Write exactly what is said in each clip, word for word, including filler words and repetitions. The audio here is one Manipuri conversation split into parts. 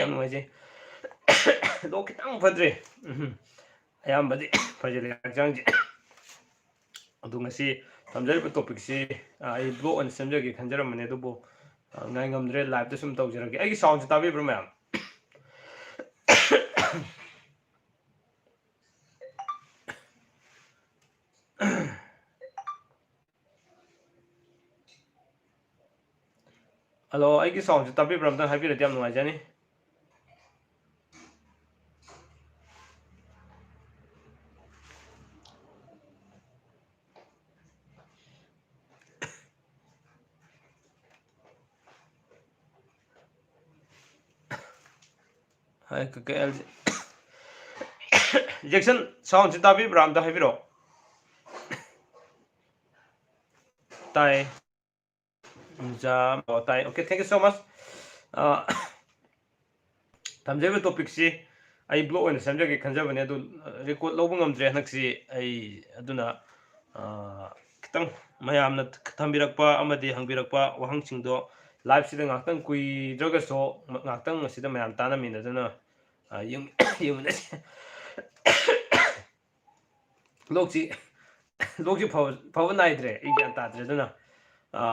ꯌꯥꯝ ꯅꯨꯡꯉꯥꯏꯖꯩ꯫ ꯂꯣꯛ ꯈꯤꯇꯪ ꯐꯠꯇ꯭ꯔꯤ꯫ ꯎꯝ꯫ ꯑꯌꯥꯝꯕꯗꯤ ꯐꯖꯔꯦ ꯍꯛꯆꯥꯡꯁꯦ꯫ ꯑꯗꯨ ꯉꯁꯤ ꯊꯝꯖꯔꯤꯕ ꯇꯣꯄꯤꯛꯁꯤ, ꯑ, ꯑꯩ ꯕ꯭ꯂꯣꯛ ꯑꯣꯏꯅ ꯁꯦꯝꯖꯒꯦ ꯈꯟꯖꯔꯝꯕꯅꯦ, ꯑꯗꯨꯕꯨ, ꯑ, ꯉꯥꯏ ꯉꯝꯗ꯭ꯔꯦ, ꯂꯥꯏꯞꯇ ꯁꯨꯝ ꯇꯧꯖꯔꯒꯦ꯫ ꯑꯩꯒꯤ ꯁꯥꯎꯟꯁꯦ ꯇꯥꯕꯤꯕ꯭ꯔꯥ, ꯃꯌꯥꯝ? ꯍꯜꯂꯣ, ꯑꯩꯒꯤ ꯁꯥꯎꯟꯁꯦ ꯇꯥꯕꯤꯕ꯭ꯔꯥ? ꯑꯝꯇꯪ ꯍꯥꯏꯕꯤꯔꯗꯤ ꯌꯥꯝ ꯅꯨꯡꯉꯥꯏꯖꯅꯤ꯫ ꯍꯥꯏ, ꯀꯀꯩ ꯑꯦꯜ ꯖꯦ꯫ ꯖꯦꯛꯁꯟ, ꯁꯥꯎꯟꯁꯦ ꯇꯥꯕꯤꯕ꯭ꯔꯥ? ꯑꯝꯇ ꯍꯥꯏꯕꯤꯔꯛꯑꯣ꯫ ꯇꯥꯏ꯫ ꯖꯥ-, ꯑꯣ, ꯇꯥꯏ꯫ Okay, thank you so much꯫ ꯑ, ꯊꯝꯖꯔꯤꯕ ꯇꯣꯄꯤꯛꯁꯤ ꯑꯩ ꯕ꯭ꯂꯣꯛ ꯑꯣꯏꯅ ꯁꯦꯝꯖꯒꯦ ꯈꯟꯖꯕꯅꯦ, ꯑꯗꯨ, ꯑ, ꯔꯦꯀꯣꯔꯗ ꯂꯧꯕ ꯉꯝꯗ꯭ꯔꯦ ꯍꯟꯗꯛꯁꯤ ꯑꯩ꯫ ꯑꯗꯨꯅ, ꯑ, ꯈꯤꯇꯪ ꯃꯌꯥꯝꯅ ꯊꯝꯕꯤꯔꯛꯄ ꯑꯃꯗꯤ ꯍꯪꯕꯤꯔꯛꯄ ꯋꯥꯍꯪꯁꯤꯡꯗꯣ ꯂꯥꯏꯐꯁꯤꯗ ꯉꯥꯛꯇꯪ ꯀꯨꯏꯗ꯭ꯔꯒꯁꯨ ꯉꯥꯛꯇꯪ ꯑꯁꯤꯗ ꯃꯌꯥꯝ ꯇꯥꯟꯅꯃꯤꯟꯅꯗꯨꯅ, ꯑ, ꯌꯦꯡ-, ꯌꯦꯡꯃꯤꯟꯅꯁꯤ꯫ ꯂꯣꯛꯁꯤ, ꯂꯣꯛꯁꯤ ꯐꯕ, ꯐꯕ ꯅꯥꯏꯗ꯭ꯔꯦ, ꯑꯩ ꯒ꯭ꯌꯥꯟ ꯇꯥꯗ꯭ꯔꯦ꯫ ꯑꯗꯨꯅ, ꯑ,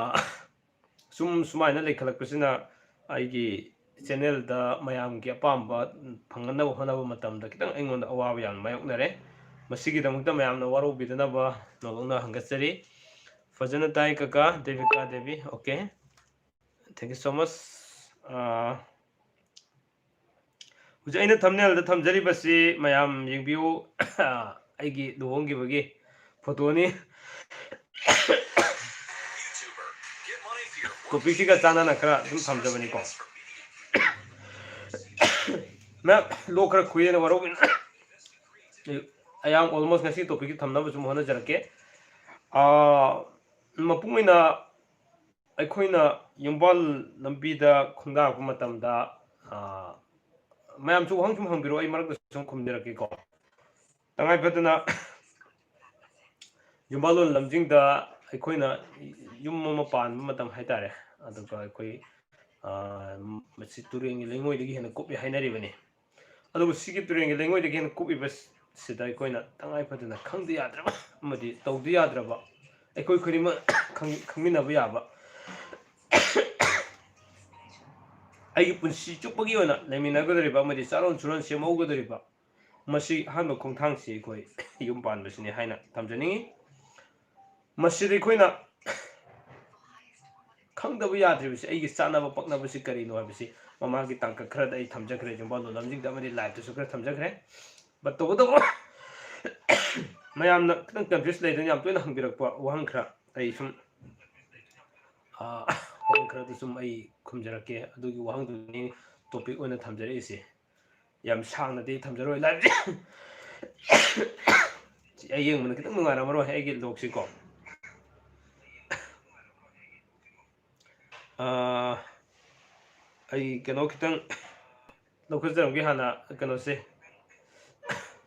ꯁꯨꯝ ꯁꯨꯃꯥꯏꯅ ꯂꯩꯈꯠꯂꯛꯄꯁꯤꯅ ꯑꯩꯒꯤ ꯆꯦꯅꯦꯜꯗ ꯃꯌꯥꯝꯒꯤ ꯑꯄꯥꯝꯕ ꯐꯪꯅꯅꯕ ꯍꯣꯠꯅꯕ ꯃꯇꯝꯗ ꯈꯤꯇꯪ ꯑꯩꯉꯣꯟꯗ ꯑꯋꯥꯕ ꯌꯥꯝꯅ ꯃꯥꯌꯣꯛꯅꯔꯦ꯫ ꯃꯁꯤꯒꯤꯗꯃꯛꯇ ꯃꯌꯥꯝꯅ ꯋꯥꯔꯧꯕꯤꯗꯅꯕ ꯅꯣꯂꯣꯛꯅ ꯍꯪꯒꯠꯆꯔꯤ꯫ ꯐꯖꯅ ꯇꯥꯏ ꯀꯀꯥ, Debika Devi. Okay, thank you so much꯫ ꯑ, ꯍꯧꯖꯤꯛ ꯑꯩꯅ ꯊꯝꯅꯦꯜꯗ ꯊꯝꯖꯔꯤꯕꯁꯤ ꯃꯌꯥꯝ ꯌꯦꯡꯕꯤꯌꯨ, ꯑꯩꯒꯤ ꯂꯨꯍꯣꯡꯈꯤꯕꯒꯤ ꯐꯣꯇꯣꯅꯤ꯫ ꯇꯣꯄꯤꯛꯁꯤꯒ ꯆꯥꯟꯅꯅ ꯈꯔ ꯑꯗꯨꯝ ꯊꯝꯖꯕꯅꯤꯀꯣ꯫ ꯃꯌꯥꯝ ꯂꯣꯛ ꯈꯔ ꯈꯨꯏꯌꯦꯅ ꯋꯥꯔꯧꯕꯤꯅꯨ꯫ ꯑꯩ ꯑꯌꯥꯝ almost ꯉꯁꯤ ꯇꯣꯄꯤꯛꯁꯤ ꯊꯝꯅꯕ ꯁꯨꯝ ꯍꯣꯠꯅꯖꯔꯛꯀꯦ꯫ ꯑꯥ, ꯃꯄꯨꯡ ꯑꯣꯏꯅ ꯑꯩꯈꯣꯏꯅ ꯌꯨꯝꯕꯥꯜ ꯂꯝꯕꯤꯗ ꯈꯣꯡꯗꯥꯔꯛꯄ ꯃꯇꯝꯗ, ꯑꯥ, ꯃꯌꯥꯝꯁꯨ ꯋꯥꯍꯪ ꯁꯨꯝ ꯍꯪꯕꯤꯔꯛꯑꯣ, ꯑꯩ ꯃꯔꯛꯇ ꯁꯨꯝ ꯈꯨꯝꯖꯔꯛꯀꯦꯀꯣ꯫ ꯇꯉꯥꯏ ꯐꯗꯅ ꯌꯨꯝꯕꯥꯜꯂꯣꯟ ꯂꯝꯖꯤꯡꯗ ꯑꯩꯈꯣꯏꯅ ꯌꯨꯝ ꯑꯃ ꯄꯥꯟꯕ ꯃꯇꯝ ꯍꯥꯏꯇꯥꯔꯦ, ꯑꯗꯨꯒ ꯑꯩꯈꯣꯏ ꯃꯁꯤ ꯇꯨꯔꯦꯟꯒꯤ ꯂꯩꯉꯣꯏꯗꯒꯤ ꯍꯦꯟꯅ ꯀꯨꯞꯏ ꯍꯥꯏꯅꯔꯤꯕꯅꯤ꯫ ꯑꯗꯨꯕꯨ ꯁꯤꯒꯤ ꯇꯨꯔꯦꯟꯒꯤ ꯂꯩꯉꯣꯏꯗꯒꯤ ꯍꯦꯟꯅ ꯀꯨꯞꯏꯕꯁꯤꯗ ꯑꯩꯈꯣꯏꯅ ꯇꯉꯥꯏ ꯐꯗꯅ ꯈꯪꯗ ꯌꯥꯗ꯭ꯔꯕ ꯑꯃꯗꯤ ꯇꯧꯗ ꯌꯥꯗ꯭ꯔꯕ, ꯑꯩꯈꯣꯏ ꯈꯨꯗꯤꯡꯃꯛ ꯈꯪꯃꯤꯟꯅꯕ ꯌꯥꯕ, ꯑꯩꯒꯤ ꯄꯨꯟꯁꯤ ꯆꯨꯞꯄꯒꯤ ꯑꯣꯏꯅ ꯂꯩꯃꯤꯟꯅꯒꯗꯧꯔꯤꯕ ꯑꯃꯗꯤ ꯆꯥꯔꯣꯟ ꯁꯨꯔꯣꯟ ꯁꯦꯝꯍꯧꯒꯗꯧꯔꯤꯕ, ꯃꯁꯤ ꯑꯍꯥꯟꯕ ꯈꯣꯡꯊꯥꯡꯁꯤ ꯑꯩꯈꯣꯏ ꯌꯨꯝ ꯄꯥꯟꯕꯁꯤꯅꯤ ꯍꯥꯏꯅ ꯊꯝꯖꯅꯤꯡꯏ꯫ ꯃꯁꯤꯗ ꯑꯩꯈꯣꯏꯅ ꯈꯪꯗꯕ ꯌꯥꯗ꯭ꯔꯤꯕꯁꯤ ꯑꯩꯒꯤ ꯆꯥꯅꯕ ꯄꯛꯅꯕꯁꯤ ꯀꯔꯤꯅꯣ ꯍꯥꯏꯕꯁꯤ ꯃꯃꯥꯡꯒꯤ ꯇꯥꯡꯀꯛ ꯈꯔꯗ ꯑꯩ ꯊꯝꯖꯈ꯭ꯔꯦ, ꯌꯨꯝꯕꯥꯜ ꯂꯣꯂꯝꯁꯤꯡꯗ ꯑꯃꯗꯤ ꯂꯥꯏꯞꯇꯁꯨ ꯈꯔ ꯊꯝꯖꯈ꯭ꯔꯦ꯫ But ꯇꯧꯕꯇꯕꯨ ꯃꯌꯥꯝꯅ ꯈꯤꯇꯪ confuse ꯂꯩꯗꯅ ꯌꯥꯝ ꯇꯣꯏꯅ ꯍꯪꯕꯤꯔꯛꯄ ꯋꯥꯍꯪ ꯈꯔ ꯑꯩ ꯁꯨꯝ, ꯑ, ꯋꯥꯍꯪ ꯈꯔꯗ ꯁꯨꯝ ꯑꯩ ꯈꯨꯝꯖꯔꯛꯀꯦ꯫ ꯑꯗꯨꯒꯤ ꯋꯥꯍꯪꯗꯨꯅꯤ topic ꯑꯣꯏꯅ ꯊꯝꯖꯔꯛꯏꯁꯦ꯫ ꯌꯥꯝ ꯁꯥꯡꯅꯗꯤ ꯊꯝꯖꯔꯣꯏ ꯂꯥꯏꯞꯁꯦ꯫ ꯑꯩ ꯌꯦꯡꯕꯗ ꯈꯤꯇꯪ ꯅꯨꯡꯉꯥꯏꯔꯝꯃꯔꯣꯏ ꯑꯩꯒꯤ ꯂꯣꯛꯁꯤꯀꯣ꯫ ꯑ, ꯑꯩ ꯀꯩꯅꯣ ꯈꯤꯇꯪ ꯂꯧꯈꯠꯆꯔꯝꯒꯦ ꯍꯥꯟꯅ ꯀꯩꯅꯣꯁꯦ,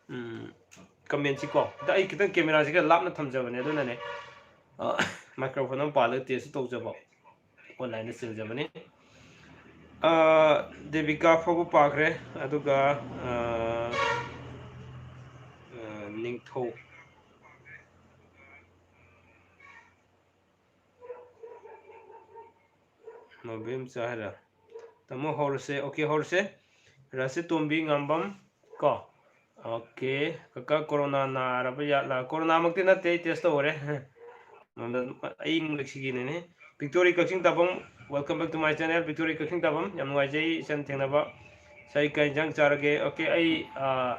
ꯎꯝ, comment ꯁꯤꯀꯣ꯫ ꯑꯗ ꯑꯩ ꯈꯤꯇꯪ camera ꯁꯤ ꯈꯔ ꯂꯥꯞꯅ ꯊꯝꯖꯕꯅꯦ, ꯑꯗꯨꯅꯅꯦ꯫ ꯑ, microphone ꯑꯃ ꯄꯥꯜꯂꯒ test ꯇꯧꯖꯕ, online ꯗ ꯆꯦꯟꯖꯕꯅꯤ꯫ ꯑ, ꯗꯦꯕꯤꯀꯥ ꯐꯥꯎꯕ ꯄꯥꯈ꯭ꯔꯦ, ꯑꯗꯨꯒ, ꯑ, ꯑ, ꯅꯤꯡꯊꯧ ꯃꯕꯦꯝꯆꯥ ꯍꯥꯏꯔ? ꯇꯥꯃꯣ, ꯍꯧꯔꯁꯦ꯫ Okay, ꯍꯧꯔꯁꯦ꯫ ꯔꯥꯁꯤꯇꯣꯝꯕꯤ ꯉꯥꯝꯕꯝ ꯀꯣ꯫ Okay, ꯀꯀꯥ, corona ꯅꯥꯔꯕ ꯌꯥꯠꯂꯥ? Corona ꯃꯛꯇꯤ ꯅꯠꯇꯦ, ꯑꯩ test ꯇꯧꯔꯦ꯫ ꯑꯌꯤꯡ ꯂꯩꯁꯤꯒꯤꯅꯤꯅꯦ꯫ Victory Kakching ꯇꯥꯐꯝ, welcome back to my channel, Victory ꯀꯛꯆꯤꯡ ꯇꯥꯐꯝ꯫ ꯌꯥꯝ ꯅꯨꯡꯉꯥꯏꯖꯩ ꯏꯆꯟ ꯊꯦꯡꯅꯕ꯫ ꯉꯁꯥꯏ ꯀꯩ ꯏꯟꯖꯥꯡ ꯆꯥꯔꯒꯦ? Okay, ꯑꯩ, ꯑ,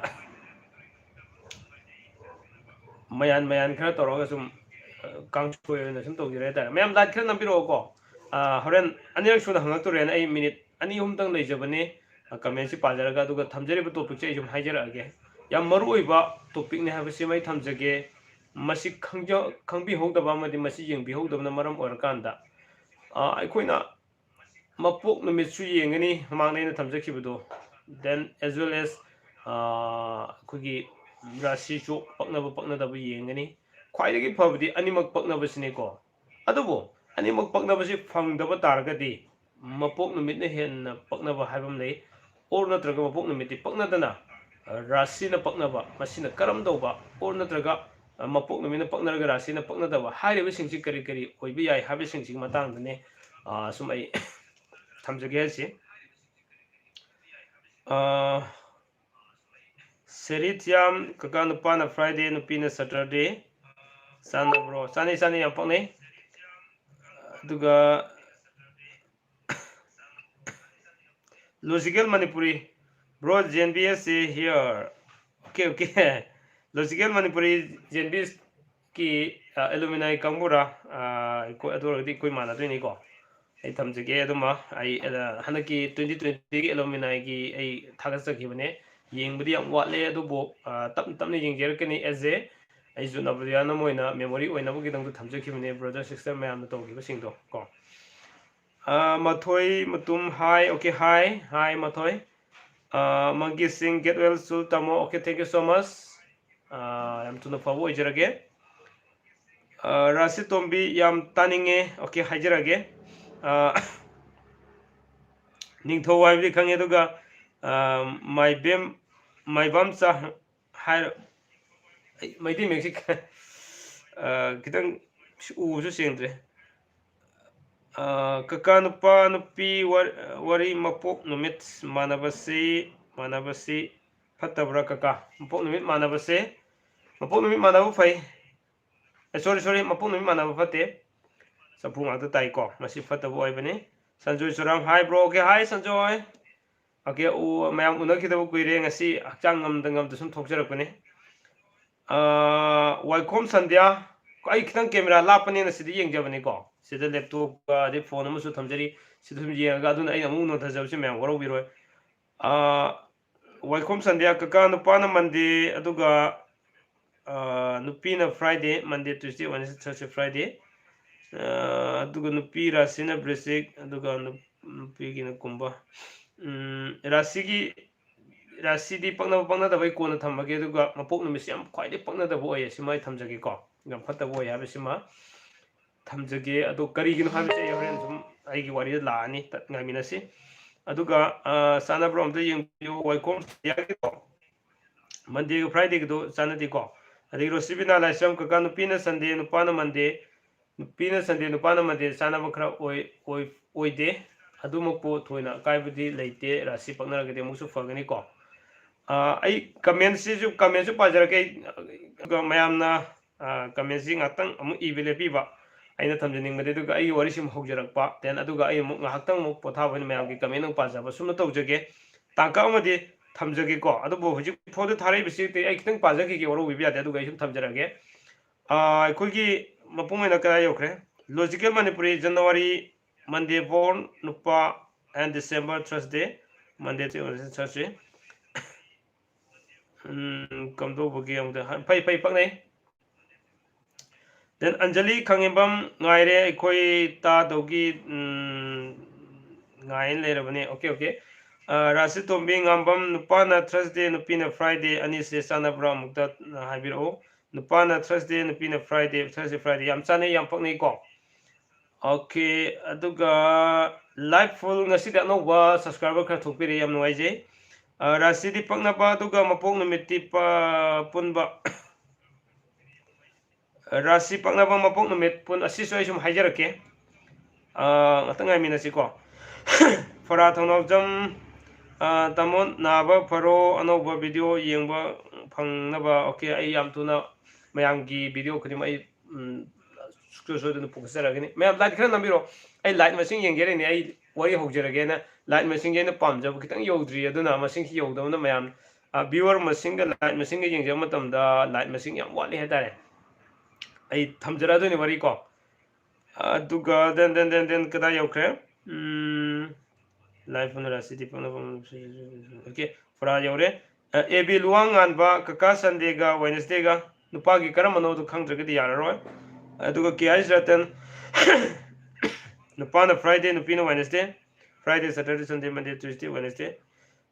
ꯃꯌꯥꯟ ꯃꯌꯥꯟ ꯈꯔ ꯇꯧꯔꯒ ꯁꯨꯝ, ꯑ, ꯀꯥꯡꯁꯣꯏ ꯑꯣꯏꯅ ꯁꯨꯝ ꯇꯧꯖꯔꯦ ꯍꯥꯏꯇꯥꯔꯦ꯫ ꯃꯌꯥꯝ like ꯈꯔ ꯅꯝꯕꯤꯔꯛꯑꯣꯀꯣ꯫ ꯑ, ꯍꯣꯔꯦꯟ ꯑꯅꯤꯔꯛ ꯁꯨꯅ ꯍꯪꯉꯛꯇꯣꯔꯦꯅ ꯑꯩ minute ꯑꯅꯤ ꯑꯍꯨꯝꯇꯪ ꯂꯩꯖꯕꯅꯤ, ꯑ, comment ꯁꯤ ꯄꯥꯖꯔꯒ, ꯑꯗꯨꯒ ꯊꯝꯖꯔꯤꯕ topic ꯁꯦ ꯑꯩ ꯁꯨꯝ ꯍꯥꯏꯖꯔꯛꯑꯒꯦ꯫ ꯌꯥꯝ ꯃꯔꯨ ꯑꯣꯏꯕ topic ꯅꯤ ꯍꯥꯏꯕꯁꯤꯃ ꯑꯩ ꯊꯝꯖꯒꯦ꯫ ꯃꯁꯤ ꯈꯪꯖ-, ꯈꯪꯕꯤꯍꯧꯗꯕ ꯑꯃꯗꯤ ꯃꯁꯤ ꯌꯦꯡꯕꯤꯍꯧꯗꯕꯅ ꯃꯔꯝ ꯑꯣꯏꯔꯀꯥꯟꯗ, ꯑ, ꯑꯩꯈꯣꯏꯅ ꯃꯄꯣꯛ ꯅꯨꯃꯤꯠꯁꯨ ꯌꯦꯡꯒꯅꯤ, ꯃꯃꯥꯡꯗ ꯑꯩꯅ ꯊꯝꯖꯈꯤꯕꯗꯣ, then as well as, ꯑ, ꯑꯩꯈꯣꯏꯒꯤ ꯔꯥꯁꯤꯁꯨ ꯄꯛꯅꯕ ꯄꯛꯅꯗꯕ ꯌꯦꯡꯒꯅꯤ꯫ ꯈ꯭ꯋꯥꯏꯗꯒꯤ ꯐꯕꯗꯤ ꯑꯅꯤꯃꯛ ꯄꯛꯅꯕꯁꯤꯅꯤꯀꯣ꯫ ꯑꯗꯨꯕꯨ ꯑꯅꯤꯃꯛ ꯄꯛꯅꯕꯁꯤ ꯐꯪꯗꯕ ꯇꯥꯔꯒꯗꯤ, ꯃꯄꯣꯛ ꯅꯨꯃꯤꯠꯅ ꯍꯦꯟꯅ ꯄꯛꯅꯕ ꯍꯥꯏꯕ ꯑꯃ ꯂꯩ꯫ ꯑꯣꯔ ꯅꯠꯇ꯭ꯔꯒ ꯃꯄꯣꯛ ꯅꯨꯃꯤꯠꯇꯤ ꯄꯛꯅꯗꯅ, ꯑ, ꯔꯥꯁꯤꯅ ꯄꯛꯅꯕ, ꯃꯁꯤꯅ ꯀꯔꯝ ꯇꯧꯕ? ꯑꯣꯔ ꯅꯠꯇ꯭ꯔꯒ, ꯑ, ꯃꯄꯣꯛ ꯅꯨꯃꯤꯠꯅ ꯄꯛꯅꯔꯒ ꯔꯥꯁꯤꯅ ꯄꯛꯅꯗꯕ ꯍꯥꯏꯔꯤꯕꯁꯤꯡꯁꯤ ꯀꯔꯤ ꯀꯔꯤ ꯑꯣꯏꯕ ꯌꯥꯏ ꯍꯥꯏꯕꯁꯤꯡꯁꯤꯒꯤ ꯃꯇꯥꯡꯗꯅꯦ, ꯑ, ꯁꯨꯝ ꯑꯩ ꯊꯝꯖꯒꯦ ꯍꯥꯏꯁꯤ꯫ ꯑ, ꯁꯦꯔꯤꯊꯤꯌꯥꯝ, ꯀꯀꯥ, ꯅꯨꯄꯥꯅ Friday, ꯅꯨꯄꯤꯅ Saturday꯫ ꯆꯥꯟꯅꯕ꯭ꯔꯣ? ꯆꯥꯅꯩ, ꯆꯥꯅꯩ, ꯌꯥꯝ ꯄꯛꯅꯩ꯫ ꯑꯗꯨꯒ Logical Manipuri, bro, J N B S is here. Okay, okay. Logical Manipuri, J N B S ꯀꯤ, ꯑ, alumni ꯀꯥꯡꯕꯨꯔꯥ? ꯑ, ꯑꯩꯈꯣꯏ, ꯑꯗꯨ ꯑꯣꯏꯔꯒꯗꯤ ꯑꯩꯈꯣꯏ ꯃꯥꯟꯅꯗꯣꯏꯅꯤꯀꯣ꯫ ꯑꯩ ꯊꯝꯖꯒꯦ ꯑꯗꯨꯃ꯫ ꯑꯩ, ꯑ, ꯍꯟꯗꯛꯀꯤ twenty twenty-ꯒꯤ alumniꯒꯤ ꯑꯩ ꯊꯥꯒꯠꯆꯈꯤꯕꯅꯦ꯫ ꯌꯦꯡꯕꯗꯤ ꯌꯥꯝ ꯋꯥꯠꯂꯦ, ꯑꯗꯨꯕꯨ, ꯑ, ꯇꯞꯅ ꯇꯞꯅ ꯌꯦꯡꯖꯔꯛꯀꯅꯤ꯫ As a, ꯑꯩꯁꯨ ꯅꯕꯣꯗꯤꯌꯥꯅ ꯑꯃ ꯑꯣꯏꯅ memory ꯑꯣꯏꯅꯕꯒꯤꯗꯃꯛꯇ ꯊꯝꯖꯈꯤꯕꯅꯦ, brother sister ꯃꯌꯥꯝꯅ ꯇꯧꯈꯤꯕꯁꯤꯡꯗꯣ ꯀꯣ꯫ ꯑ, ꯃꯊꯣꯏ ꯃꯇꯨꯝ, hi, okay, hi, hi, ꯃꯊꯣꯏ꯫ ꯑ, ꯃꯪꯒꯤ ꯁꯤꯡ, get well soon, ꯇꯥꯃꯣ, okay, thank you so much꯫ ꯑ, ꯌꯥꯝ ꯊꯨꯅ ꯐꯕ ꯑꯣꯏꯖꯔꯒꯦ꯫ ꯑ, ꯔꯥꯁꯤ ꯇꯣꯝꯕꯤ, ꯌꯥꯝ ꯇꯥꯅꯤꯡꯉꯦ, okay, ꯍꯥꯏꯖꯔꯒꯦ꯫ ꯑ, ꯅꯤꯡꯊꯧ ꯍꯥꯏꯕꯗꯤ ꯈꯪꯉꯦ, ꯑꯗꯨꯒ, ꯑ, ꯃꯥꯏꯕꯦꯝ, ꯃꯥꯏꯕꯝꯆꯥ ꯍꯥꯏꯔ-, ꯑꯩ ꯃꯩꯇꯩ ꯃꯌꯦꯛꯁꯤ, ꯑ, ꯈꯤꯇꯪ ꯎꯕꯁꯨ ꯁꯦꯡꯗ꯭ꯔꯦ꯫ ꯑ, ꯀꯀꯥ, ꯅꯨꯄꯥ ꯅꯨꯄꯤ ꯋꯥ-, ꯋꯥꯔꯤ, ꯃꯄꯣꯛ ꯅꯨꯃꯤꯠ ꯃꯥꯟꯅꯕꯁꯤ, ꯃꯥꯟꯅꯕꯁꯤ ꯐꯠꯇꯕ꯭ꯔꯥ ꯀꯀꯥ? ꯃꯄꯣꯛ ꯅꯨꯃꯤꯠ ꯃꯥꯟꯅꯕꯁꯦ, ꯃꯄꯣꯛ ꯅꯨꯃꯤꯠ ꯃꯥꯟꯅꯕ ꯐꯩ꯫ ꯑꯦ, sorry, sorry, ꯃꯄꯣꯛ ꯅꯨꯃꯤꯠ ꯃꯥꯟꯅꯕ ꯐꯠꯇꯦ꯫ ꯆꯐꯨ ꯉꯥꯛꯇ ꯇꯥꯏꯀꯣ, ꯃꯁꯤ ꯐꯠꯇꯕ ꯑꯣꯏꯕꯅꯤ꯫ Sanjoy ꯆꯨꯔꯥꯝ, hi bro, okay, hi Sanjoy. Okay, ꯎ-, ꯃꯌꯥꯝ ꯎꯅꯈꯤꯗꯕ ꯀꯨꯏꯔꯦ, ꯉꯁꯤ ꯍꯛꯆꯥꯡ ꯉꯝꯗ ꯉꯝꯗ ꯁꯨꯝ ꯊꯣꯛꯆꯔꯛꯄꯅꯤ꯫ ꯑꯥ, ꯋꯥꯏꯈꯣꯝ ꯁꯟꯙ꯭ꯌꯥ, ꯑꯩ ꯈꯤꯇꯪ camera ꯂꯥꯞꯄꯅꯦꯅ ꯁꯤꯗ ꯌꯦꯡꯖꯕꯅꯤꯀꯣ, ꯁꯤꯗ laptopꯀ ꯑꯗꯩ phone ꯑꯃꯁꯨ ꯊꯝꯖꯔꯤ, ꯁꯤꯗ ꯁꯨꯝ ꯌꯦꯡꯉꯒ, ꯑꯗꯨꯅ ꯑꯩꯅ ꯑꯃꯨꯛ ꯅꯣꯟꯊꯖꯕꯁꯤ ꯃꯌꯥꯝ ꯋꯥꯔꯧꯕꯤꯔꯣꯏ꯫ ꯑꯥ, ꯋꯥꯏꯈꯣꯝ ꯁꯟꯙ꯭ꯌꯥ, ꯀꯀꯥ, ꯅꯨꯄꯥꯅ Monday, ꯑꯗꯨꯒ, ꯑꯥ, ꯅꯨꯄꯤꯅ Friday, Monday, Tuesday, Wednesday, Thursday, Friday꯫ ꯑꯥ, ꯑꯗꯨꯒ ꯅꯨꯄꯤ ꯔꯥꯁꯤꯅ ꯕ꯭ꯔꯤꯁꯤꯛ, ꯑꯗꯨꯒ ꯅꯨ-, ꯅꯨꯄꯤꯒꯤꯅ ꯀꯨꯝꯕ꯫ ꯎꯝ, ꯔꯥꯁꯤꯒꯤ, ꯔꯥꯁꯤꯗꯤ ꯄꯛꯅꯕ ꯄꯛꯅꯗꯕ ꯑꯩ ꯀꯣꯟꯅ ꯊꯝꯃꯒꯦ, ꯑꯗꯨꯒ ꯃꯄꯣꯛ ꯅꯨꯃꯤꯠꯁꯤ ꯌꯥꯝ ꯈ꯭ꯋꯥꯏꯗꯩ ꯄꯛꯅꯗꯕ ꯑꯣꯏꯌꯦ, ꯁꯤꯃ ꯑꯩ ꯊꯝꯖꯒꯦꯀꯣ꯫ ꯌꯥꯝ ꯐꯠꯇꯕ ꯑꯣꯏ ꯍꯥꯏꯕꯁꯤꯃ ꯊꯝꯖꯒꯦ꯫ ꯑꯗꯣ ꯀꯔꯤꯒꯤꯅꯣ ꯍꯥꯏꯕꯁꯦ ꯑꯩ ꯍꯣꯔꯦꯟ ꯁꯨꯝ ꯑꯩꯒꯤ ꯋꯥꯔꯤꯗ ꯂꯥꯛꯑꯅꯤ꯫ ꯉꯥꯏꯃꯤꯟꯅꯁꯤ꯫ ꯑꯗꯨꯒ ꯑ, ꯆꯥꯟꯅꯕ꯭ꯔꯣ ꯑꯝꯇ ꯌꯦꯡꯕꯤꯌꯨ꯫ ꯋꯥꯏꯈꯣꯝ ꯁꯇꯤꯌꯥꯒꯤꯗꯣ, ꯃꯟꯗꯦꯒ ꯐ꯭ꯔꯥꯏꯗꯦꯒꯗꯣ ꯆꯥꯟꯅꯗꯦꯀꯣ꯫ ꯑꯗꯒꯤ ꯔꯣꯁꯤꯕꯤꯅꯥ ꯂꯥꯏꯁ꯭ꯔꯝ, ꯀꯀꯥ, ꯅꯨꯄꯤꯅ ꯁꯟꯗꯦ, ꯅꯨꯄꯥꯅ ꯃꯟꯗꯦ, ꯅꯨꯄꯤꯅ ꯁꯟꯗꯦ, ꯅꯨꯄꯥꯅ ꯃꯟꯗꯦ ꯆꯥꯟꯅꯕ ꯈꯔ ꯑꯣꯏ-, ꯑꯣꯏ-, ꯑꯣꯏꯗꯦ꯫ ꯑꯗꯨꯃꯛꯄꯨ ꯊꯣꯏꯅ ꯑꯀꯥꯏꯕꯗꯤ ꯂꯩꯇꯦ, ꯔꯥꯁꯤ ꯄꯛꯅꯔꯒꯗꯤ ꯑꯃꯨꯛꯁꯨ ꯐꯒꯅꯤꯀꯣ꯫ ꯑ, ꯑꯩ ꯀꯃꯦꯟꯁꯤꯁꯨ, ꯀꯃꯦꯟꯁꯨ ꯄꯥꯖꯔꯛꯀꯦ꯫ ꯑꯩ, ꯑꯗꯨꯒ ꯃꯌꯥꯝꯅ, ꯑ, ꯀꯃꯦꯟꯁꯤ ꯉꯥꯛꯇꯪ ꯑꯃꯨꯛ ꯏꯕ ꯂꯦꯞꯄꯤꯕ꯫ ꯑꯩꯅ ꯊꯝꯖꯅꯤꯡꯕꯗꯤ, ꯑꯗꯨꯒ ꯑꯩꯒꯤ ꯋꯥꯔꯤꯁꯤꯃ ꯍꯧꯖꯔꯛꯄ, then ꯑꯗꯨꯒ ꯑꯩ ꯑꯃꯨꯛ ꯉꯥꯏꯍꯥꯛꯇꯪ ꯑꯃꯨꯛ ꯄꯣꯊꯥꯕ ꯑꯣꯏꯅ ꯃꯌꯥꯝꯒꯤ ꯀꯃꯦꯟ ꯑꯃꯨꯛ ꯄꯥꯖꯕ ꯁꯨꯝꯅ ꯇꯧꯖꯒꯦ꯫ ꯇꯥꯡꯀꯛ ꯑꯃꯗꯤ ꯊꯝꯖꯒꯦꯀꯣ꯫ ꯑꯗꯨꯕꯨ ꯍꯧꯖꯤꯛ ꯐꯣꯟꯗ ꯊꯥꯔꯛꯏꯕꯁꯤ ꯑꯩ ꯈꯤꯇꯪ ꯄꯥꯖꯈꯤꯒꯦ, ꯋꯥꯔꯧꯕꯤꯕ ꯌꯥꯗꯦ꯫ ꯑꯗꯨꯒ ꯑꯩ ꯁꯨꯝ ꯊꯝꯖꯔꯒꯦ꯫ ꯑ, ꯑꯩꯈꯣꯏꯒꯤ ꯃꯄꯨꯡ ꯑꯣꯏꯅ ꯀꯗꯥꯏ ꯌꯧꯈ꯭ꯔꯦ? Logical Manipuri, January, Monday born, ꯅꯨꯄꯥ, and December, Thursday, Monday, Thursday꯫ ꯎꯝ, ꯀꯝꯗꯧꯕꯒꯤ ꯑꯃꯨꯛꯇ ꯍꯥꯏ-, ꯐꯩ, ꯐꯩ, ꯄꯛꯅꯩ꯫ Then ꯑꯟꯖꯂꯤ ꯈꯥꯉꯦꯝꯕꯝ ꯉꯥꯏꯔꯦ, ꯑꯩꯈꯣꯏ ꯇꯥꯗꯧꯒꯤ, ꯎꯝ, ꯉꯥꯏꯅ ꯂꯩꯔꯕꯅꯦ꯫ Okay, okay꯫ ꯑ, ꯔꯥꯁꯤ ꯇꯣꯝꯕꯤ ꯉꯥꯝꯕꯝ, ꯅꯨꯄꯥꯅ Thursday, ꯅꯨꯄꯤꯅ Friday, ꯑꯅꯤꯁꯦ ꯆꯥꯟꯅꯕ꯭ꯔꯥ? ꯑꯃꯨꯛꯇ ꯍꯥꯏꯕꯤꯔꯛꯎ꯫ ꯅꯨꯄꯥꯅ Thursday, ꯅꯨꯄꯤꯅ Friday, Thursday, Friday꯫ ꯌꯥꯝ ꯆꯥꯟꯅꯩ, ꯌꯥꯝ ꯄꯛꯅꯩꯀꯣ꯫ Okay, ꯑꯗꯨꯒ live full ꯉꯁꯤꯗꯤ ꯑꯅꯧꯕ subscriber ꯈꯔ ꯊꯣꯛꯄꯤꯔꯦ, ꯌꯥꯝ ꯅꯨꯡꯉꯥꯏꯖꯩ꯫ ꯑ, ꯔꯥꯁꯤꯗꯤ ꯄꯛꯅꯕ, ꯑꯗꯨꯒ ꯃꯄꯣꯛ ꯅꯨꯃꯤꯠꯇꯤ ꯄ-, ꯄꯨꯟꯕ꯫ ꯔꯥꯁꯤ ꯄꯛꯅꯕ, ꯃꯄꯣꯛ ꯅꯨꯃꯤꯠ ꯄꯨꯟ-, ꯑꯁꯤꯁꯨ ꯑꯩ ꯁꯨꯝ ꯍꯥꯏꯖꯔꯛꯀꯦ꯫ ꯑ, ꯉꯥꯛꯇꯪ ꯉꯥꯏꯃꯤꯟꯅꯁꯤꯀꯣ꯫ ꯐꯔꯥ ꯊꯧꯅꯥꯎꯖꯝ, ꯑ, ꯇꯥꯃꯣ ꯅꯥꯕ ꯐꯔꯣ, ꯑꯅꯧꯕ video ꯌꯦꯡꯕ ꯐꯪꯅꯕ꯫ Okay, ꯑꯩ ꯌꯥꯝ ꯊꯨꯅ ꯃꯌꯥꯝꯒꯤ video ꯈꯨꯗꯤꯡꯃꯛ ꯑꯩ, ꯎꯝ, ꯁꯨꯡꯁꯣꯏ ꯁꯣꯏꯗꯅ ꯄꯨꯈꯠꯆꯔꯛꯀꯅꯤ꯫ ꯃꯌꯥꯝ like ꯈꯔ ꯅꯝꯕꯤꯔꯣ꯫ ꯑꯩ like ꯃꯁꯤꯡ ꯌꯦꯡꯖꯔꯤꯅꯦ꯫ ꯑꯩ ꯋꯥꯔꯤ ꯍꯧꯖꯔꯒꯦꯅ like ꯃꯁꯤꯡꯁꯦ ꯑꯩꯅ ꯄꯥꯝꯖꯕ ꯈꯤꯇꯪ ꯌꯧꯗ꯭ꯔꯤ, ꯑꯗꯨꯅ ꯃꯁꯤꯡꯁꯤ ꯌꯧꯗꯕꯅ ꯃꯌꯥꯝ, ꯑ, viewer ꯃꯁꯤꯡꯒ like ꯃꯁꯤꯡꯒ ꯌꯦꯡꯖꯕ ꯃꯇꯝꯗ like ꯃꯁꯤꯡ ꯌꯥꯝ ꯋꯥꯠꯂꯤ ꯍꯥꯏꯇꯥꯔꯦ꯫ ꯑꯩ ꯊꯝꯖꯔꯛꯑꯗꯣꯏꯅꯤ ꯋꯥꯔꯤ ꯀꯣ꯫ ꯑꯗꯨꯒ then, then, then, then ꯀꯗꯥꯏ ꯌꯧꯈ꯭ꯔꯦ? ꯎꯝ, live ꯐꯣꯟ ꯔꯥꯁꯤꯗꯤ ꯄꯛꯅꯕ, okay, ꯐꯔꯥ ꯌꯧꯔꯦ꯫ ꯑ, A B ꯂꯨꯋꯥꯡ ꯉꯥꯟꯕ, ꯀꯀꯥ Sundayꯒ Wednesdayꯒ ꯅꯨꯄꯥꯒꯤ ꯀꯔꯝꯕꯅꯣꯗꯣ ꯈꯪꯗ꯭ꯔꯒꯗꯤ ꯌꯥꯔꯔꯣꯏ꯫ ꯑꯗꯨꯒ K I ꯔꯇꯟ, ꯅꯨꯄꯥꯅ Friday, ꯅꯨꯄꯤꯅ Wednesday, Friday, Saturday, Sunday, Monday, Tuesday, Wednesday꯫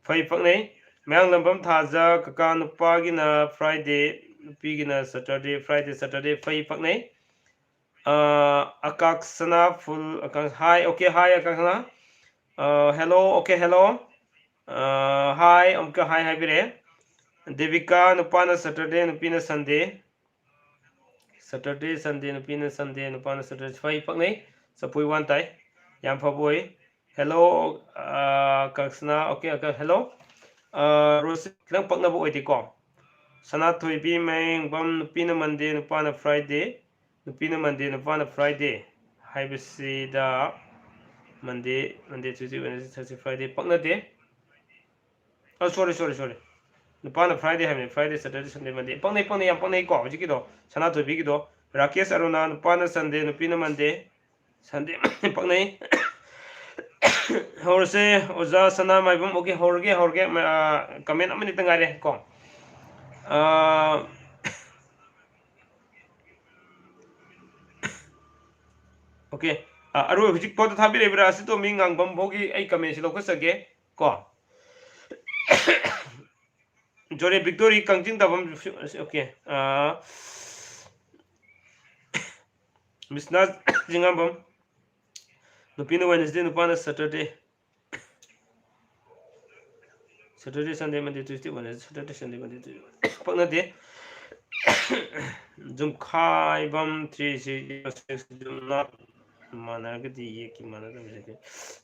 ꯐꯩ, ꯄꯛꯅꯩ꯫ ꯃꯌꯥꯡꯂꯝꯕꯝ ꯊꯥꯖ, ꯀꯀꯥ ꯅꯨꯄꯥꯒꯤꯅ Friday, ꯅꯨꯄꯤꯒꯤꯅ Saturday, Friday, Saturday꯫ ꯐꯩ, ꯄꯛꯅꯩ꯫ ꯑ, ꯑꯀꯥꯛꯁꯅꯥ ꯐꯨꯜ, ꯑꯀꯥꯛ-, hi, okay, hi, ꯑꯀꯥꯛꯁꯅꯥ꯫ ꯑ, hello, okay, hello꯫ ꯑ, hi, ꯑꯃꯨꯛꯀ hi ꯍꯥꯏꯕꯤꯔꯛꯑꯦ꯫ ꯗꯦꯕꯤꯀꯥ, ꯅꯨꯄꯥꯅ Saturday, ꯅꯨꯄꯤꯅ Sunday꯫ Saturday, Sunday, ꯅꯨꯄꯤꯅ Sunday, ꯅꯨꯄꯥꯅ Saturday꯫ ꯐꯩ, ꯄꯛꯅꯩ꯫ ꯆꯄꯨꯏ ꯋꯥꯟ ꯇꯥꯏ꯫ ꯌꯥꯝ ꯐꯕ ꯑꯣꯏ꯫ Hello, ꯑ, ꯀꯛꯁꯅꯥ, okay, okay, hello꯫ ꯑ, ꯔꯣꯁ ꯈꯤꯇꯪ ꯄꯛꯅꯕ ꯑꯣꯏꯗꯦꯀꯣ꯫ ꯁꯅꯥꯊꯣꯏꯕꯤ ꯃꯌꯦꯡꯕꯝ, ꯅꯨꯄꯤꯅ Monday, ꯅꯨꯄꯥꯅ Friday꯫ ꯅꯨꯄꯤꯅ Monday, ꯅꯨꯄꯥꯅ Friday ꯍꯥꯏꯕꯁꯤꯗ Monday, Monday, Tuesday, Wednesday, Thursday, Friday ꯄꯛꯅꯗꯦ꯫ ꯑ, sorry, sorry, sorry꯫ ꯅꯨꯄꯥꯅ Friday ꯍꯥꯏꯕꯅꯤ, Friday, Saturday, Sunday, Monday꯫ ꯄꯛꯅꯩ, ꯄꯛꯅꯩ, ꯌꯥꯝ ꯄꯛꯅꯩꯀꯣ ꯍꯧꯖꯤꯛꯀꯤꯗꯣ꯫ ꯁꯅꯥꯊꯣꯏꯕꯤꯒꯤꯗꯣ꯫ ꯔꯥꯀꯦꯁ ꯑꯔꯨꯅꯥ, ꯅꯨꯄꯥꯅ Sunday, ꯅꯨꯄꯤꯅ Monday꯫ Sunday ꯄꯛꯅꯩ꯫ ꯍꯧꯔꯁꯦ, ꯑꯣꯖꯥ ꯁꯅꯥꯃꯥꯏꯕꯝ꯫ Okay, ꯍꯧꯔꯒꯦ, ꯍꯧꯔꯒꯦ꯫ ꯃ-, ꯑ, comment ꯑꯃꯅꯤꯇ ꯉꯥꯏꯔꯦ ꯀꯣ꯫ ꯑ, okay꯫ ꯑ, ꯑꯔꯣꯏ ꯍꯧꯖꯤꯛ ꯄꯣꯠꯇ ꯊꯥꯕꯤꯔꯛꯏꯕ꯭ꯔꯥ? ꯑꯁꯤꯇꯣꯝꯕꯤ ꯉꯥꯡꯕꯝ ꯐꯥꯎꯒꯤ ꯑꯩ commentꯁꯤ ꯂꯧꯈꯠꯆꯒꯦ ꯀꯣ꯫ Sorry, Victory ꯀꯪꯖꯤꯡ ꯇꯥꯐꯝ, okay꯫ ꯑ, ꯕꯤꯁ꯭ꯋꯥꯁ ꯆꯤꯡꯉꯥꯝꯕꯝ, ꯅꯨꯄꯤꯅ Wednesday, ꯅꯨꯄꯥꯅ Saturday꯫ Saturday, Sunday, Monday, Tuesday, Wednesday, Saturday, Sunday, Monday, Tuesday, Wednesday꯫ ꯄꯛꯅꯗꯦ꯫ ꯖꯨꯝꯈꯥꯏꯕꯝ three six zero six ꯖꯨꯝ ꯅꯥꯠ ꯃꯥꯟꯅꯔꯒꯗꯤ ꯌꯦꯛꯀꯤ ꯃꯥꯟꯅꯗꯕꯁꯦ꯫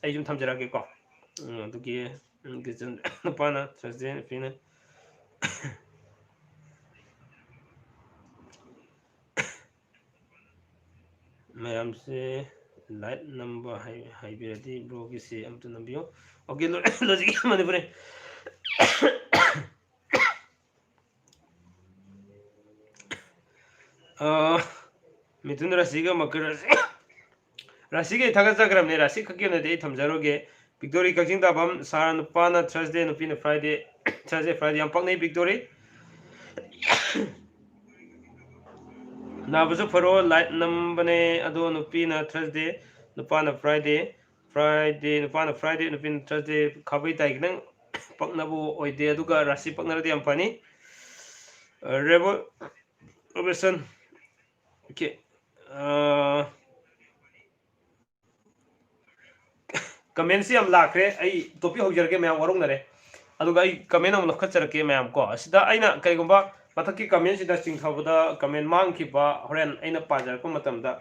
ꯑꯩ ꯁꯨꯝ ꯊꯝꯖꯔꯛꯑꯒꯦꯀꯣ꯫ ꯎꯝ, ꯑꯗꯨꯒꯤ, ꯎꯝ, ꯒꯤꯆꯟ ꯅꯨꯄꯥꯅ Thursday, ꯅꯨꯄꯤꯅ ꯃꯌꯥꯝꯁꯦ like ꯅꯝꯕ ꯍꯥꯏ-, ꯍꯥꯏꯕꯤꯔꯗꯤ broꯒꯤꯁꯦ ꯑꯝꯇ ꯅꯝꯕꯤꯌꯨ꯫ Okay, ꯂꯣ-, ꯂꯣꯖꯤꯛ ꯃꯅꯤꯄꯨꯔꯤ꯫ ꯑ, ꯃꯤꯊꯨꯟ ꯔꯥꯁꯤꯒ ꯃꯀꯔ ꯔꯥꯁꯤ, ꯔꯥꯁꯤꯒꯤ ꯑꯩ ꯊꯥꯒꯠꯆꯈ꯭ꯔꯕꯅꯦ꯫ ꯔꯥꯁꯤ ꯈꯛꯀꯤ ꯑꯣꯏꯅꯗꯤ ꯑꯩ ꯊꯝꯖꯔꯣꯏꯒꯦ꯫ Victory ꯀꯛꯆꯤꯡ ꯇꯥꯐꯝ, ꯁꯥꯔ ꯅꯨꯄꯥꯅ Thursday, ꯅꯨꯄꯤꯅ Friday꯫ Thursday, Friday ꯌꯥꯝ ꯄꯛꯅꯩ Victory꯫ ꯅꯥꯕꯁꯨ ꯐꯔꯣ like ꯅꯝꯕꯅꯦ, ꯑꯗꯣ ꯅꯨꯄꯤꯅ Thursday, ꯅꯨꯄꯥꯅ Friday꯫ Friday, ꯅꯨꯄꯥꯅ Friday, ꯅꯨꯄꯤꯅ Thursday꯫ ꯈꯥꯕꯩ ꯇꯥꯏ ꯈꯤꯇꯪ ꯄꯛꯅꯕ ꯑꯣꯏꯗꯦ, ꯑꯗꯨꯒ ꯔꯥꯁꯤ ꯄꯛꯅꯔꯗꯤ ꯌꯥꯝ ꯐꯅꯤ꯫ ꯑ, ꯔꯦꯕꯣ-, ꯔꯣꯕꯦꯁꯟ, okay꯫ ꯀꯃꯦꯟꯁꯤ ꯌꯥꯝ ꯂꯥꯛꯈ꯭ꯔꯦ꯫ ꯑꯩ ꯇꯣꯄꯤꯛ ꯍꯧꯖꯔꯒꯦ, ꯃꯌꯥꯝ ꯋꯥꯔꯧꯅꯔꯦ꯫ ꯑꯗꯨꯒ ꯑꯩ ꯀꯃꯦꯟ ꯑꯃꯨꯛ ꯂꯧꯈꯠꯆꯔꯛꯀꯦ ꯃꯌꯥꯝ ꯀꯣ꯫ ꯑꯁꯤꯗ ꯑꯩꯅ ꯀꯩꯒꯨꯝꯕ ꯃꯊꯛꯀꯤ ꯀꯃꯦꯟꯁꯤꯗ ꯆꯤꯡꯊꯕꯗ ꯀꯃꯦꯟ ꯃꯥꯡꯈꯤꯕ ꯍꯣꯔꯦꯟ ꯑꯩꯅ ꯄꯥꯖꯔꯛꯄ ꯃꯇꯝꯗ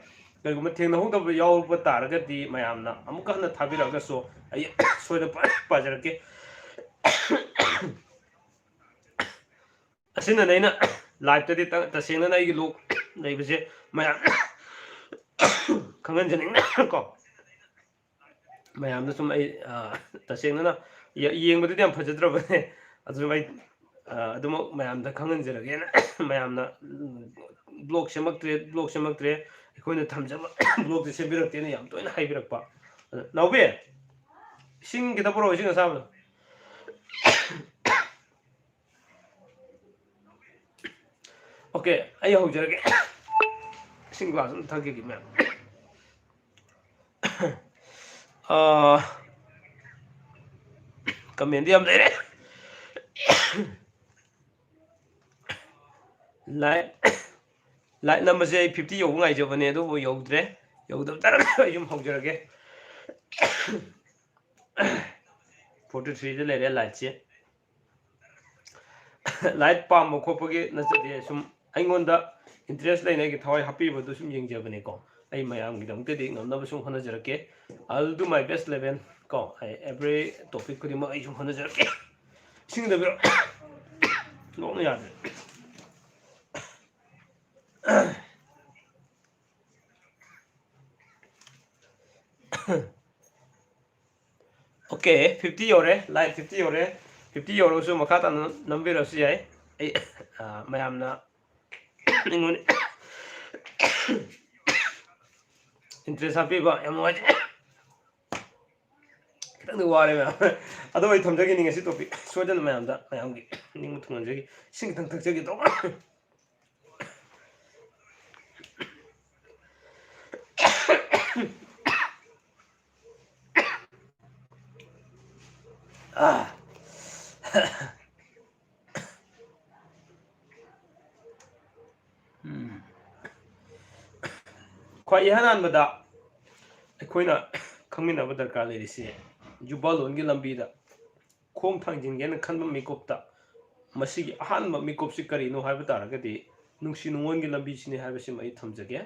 ꯀꯩꯒꯨꯝꯕ ꯊꯦꯡꯅꯍꯧꯗꯕ ꯌꯥꯎꯕ ꯇꯥꯔꯒꯗꯤ ꯃꯌꯥꯝꯅ ꯑꯃꯨꯛꯀ ꯍꯟꯅ ꯊꯥꯕꯤꯔꯛꯑꯒꯁꯨ ꯑꯩ ꯁꯣꯏꯗꯅ ꯄꯥꯖꯔꯛꯀꯦ꯫ ꯑꯁꯤꯅꯅꯦ ꯑꯩꯅ ꯂꯥꯏꯞꯇꯗꯤ ꯇ-, ꯇꯁꯦꯡꯅꯅ ꯑꯩꯒꯤ ꯂꯣꯛ ꯂꯩꯕꯁꯦ ꯃꯌꯥꯝ ꯈꯪꯍꯟꯖꯅꯤꯡꯕ ꯀꯣ꯫ ꯃꯌꯥꯝꯗ ꯁꯨꯝ ꯑꯩ, ꯑ, ꯇꯁꯦꯡꯅꯅ ꯌꯦ-, ꯌꯦꯡꯕꯗꯗꯤ ꯌꯥꯝ ꯐꯖꯗ꯭ꯔꯕꯅꯦ꯫ ꯑꯗꯨꯁꯨ ꯑꯩ, ꯑ, ꯑꯗꯨꯃꯛ ꯃꯌꯥꯝꯗ ꯈꯪꯍꯟꯖꯔꯒꯦꯅ꯫ ꯃꯌꯥꯝꯅ, ꯎꯝ, ꯕ꯭ꯂꯣꯛ ꯁꯦꯝꯃꯛꯇ꯭ꯔꯦ, ꯕ꯭ꯂꯣꯛ ꯁꯦꯝꯃꯛꯇ꯭ꯔꯦ, ꯑꯩꯈꯣꯏꯅ ꯊꯝꯖꯕ ꯕ꯭ꯂꯣꯛꯁꯦ ꯁꯦꯝꯕꯤꯔꯛꯇꯦꯅ ꯌꯥꯝ ꯇꯣꯏꯅ ꯍꯥꯏꯕꯤꯔꯛꯄ꯫ ꯑꯗ, ꯅꯥꯎꯕꯤ, ꯏꯁꯤꯡ ꯈꯤꯇ ꯄꯨꯔꯛꯑꯣ, ꯏꯁꯤꯡ ꯑꯁꯥꯕꯗꯣ꯫ ꯑꯣꯀꯦ, ꯑꯩ ꯍꯧꯖꯔꯒꯦ꯫ ꯏꯁꯤꯡ ꯒ꯭ꯂꯥꯁ ꯑꯃ ꯊꯛꯈꯤꯒꯦ, ꯃꯌꯥꯝ꯫ ꯑꯥ, ꯀꯃꯦꯟꯗꯤ ꯌꯥꯝ ꯂꯩꯔꯦ꯫ ꯂꯥꯏꯛ, ꯂꯥꯏꯛ ꯅꯝꯕꯁꯦ ꯑꯩ ꯐꯤꯐꯇꯤ ꯌꯧꯕ ꯉꯥꯏꯖꯕꯅꯦ, ꯑꯗꯨꯕꯨ ꯌꯧꯗ꯭ꯔꯦ꯫ ꯌꯧꯗꯕ ꯇꯥꯔꯒꯗꯤ ꯑꯩ ꯁꯨꯝ ꯍꯧꯖꯔꯒꯦ꯫ ꯐꯣꯔꯇꯤ ꯊ꯭ꯔꯤꯗ ꯂꯩꯔꯦ ꯂꯥꯏꯛꯁꯦ꯫ ꯂꯥꯏꯛ ꯄꯥꯝꯕ ꯈꯣꯠꯄꯒꯤ ꯅꯠꯆꯗꯦ, ꯁꯨꯝ ꯑꯩꯉꯣꯟꯗ ꯏꯟꯇꯔꯦꯁ ꯂꯩꯅ ꯑꯩꯒꯤ ꯊꯋꯥꯏ ꯍꯥꯞꯄꯤꯕꯗꯨ ꯁꯨꯝ ꯌꯦꯡꯖꯕꯅꯤꯀꯣ꯫ ꯑꯩ ꯃꯌꯥꯝꯒꯤꯗꯃꯛꯇꯗꯤ ꯉꯝꯅꯕ ꯁꯨꯝ ꯍꯣꯠꯅꯖꯔꯛꯀꯦ꯫ I'll do my best, ꯂꯦꯕꯦꯟ ꯀꯣ꯫ ꯑꯩ every topic ꯈꯨꯗꯤꯡꯃꯛ ꯑꯩ ꯁꯨꯝ ꯍꯣꯠꯅꯖꯔꯛꯀꯦ꯫ ꯏꯁꯤꯡꯗ ꯄꯤꯔꯛꯑꯣ꯫ ꯂꯣꯛꯅ ꯌꯥꯗ꯭ꯔꯦ꯫ ꯑꯣꯀꯦ, ꯐꯤꯐꯇꯤ ꯌꯧꯔꯦ, ꯂꯥꯏꯛ ꯐꯤꯐꯇꯤ ꯌꯧꯔꯦ꯫ ꯐꯤꯐꯇꯤ ꯌꯧꯔꯒꯁꯨ ꯃꯈꯥ ꯇꯥꯅ ꯅꯝꯕꯤꯔꯛꯑꯁꯨ ꯌꯥꯏ꯫ ꯑꯩ, ꯑ, ꯃꯌꯥꯝꯅ ꯑꯩꯉꯣꯟꯗ ꯏꯟꯇꯔꯦꯁ ꯍꯥꯞꯄꯤꯕ ꯌꯥꯝ ꯅꯨꯡꯉꯥꯏꯖꯩ꯫ ꯈꯤꯇꯪꯗꯤ ꯋꯥꯔꯦ ꯃꯌꯥꯝ꯫ ꯑꯗꯣ ꯑꯩ ꯊꯝꯖꯒꯦꯅꯤ ꯉꯁꯤ ꯇꯣꯄꯤꯛ꯫ ꯁꯣꯏꯗꯅ ꯃꯌꯥꯝꯗ, ꯃꯌꯥꯝꯒꯤ ꯅꯤꯡꯕ ꯊꯨꯡꯍꯟꯖꯒꯦ꯫ ꯏꯁꯤꯡ ꯈꯤꯇꯪ ꯊꯛꯆꯒꯦ ꯇꯧꯕ꯫ ꯑꯥ꯫ ꯎꯝ꯫ ꯈ꯭ꯋꯥꯏ ꯏꯍꯥꯟ ꯍꯥꯟꯕꯗ ꯑꯩꯈꯣꯏꯅ ꯈꯪꯃꯤꯟꯅꯕ ꯗꯔꯀꯥꯔ ꯂꯩꯔꯤꯁꯤ, ꯌꯨꯝꯕꯥꯜꯂꯣꯟꯒꯤ ꯂꯝꯕꯤꯗ ꯈꯣꯡ ꯊꯥꯡꯖꯤꯟꯒꯦꯅ ꯈꯟꯕ ꯃꯤꯀꯨꯞꯇ ꯃꯁꯤꯒꯤ ꯑꯍꯥꯟꯕ ꯃꯤꯀꯨꯞꯁꯤ ꯀꯔꯤꯅꯣ ꯍꯥꯏꯕ ꯇꯥꯔꯒꯗꯤ, ꯅꯨꯡꯁꯤ ꯅꯨꯡꯉꯣꯟꯒꯤ ꯂꯝꯕꯤꯁꯤꯅꯤ ꯍꯥꯏꯕꯁꯤꯃ ꯑꯩ ꯊꯝꯖꯒꯦ꯫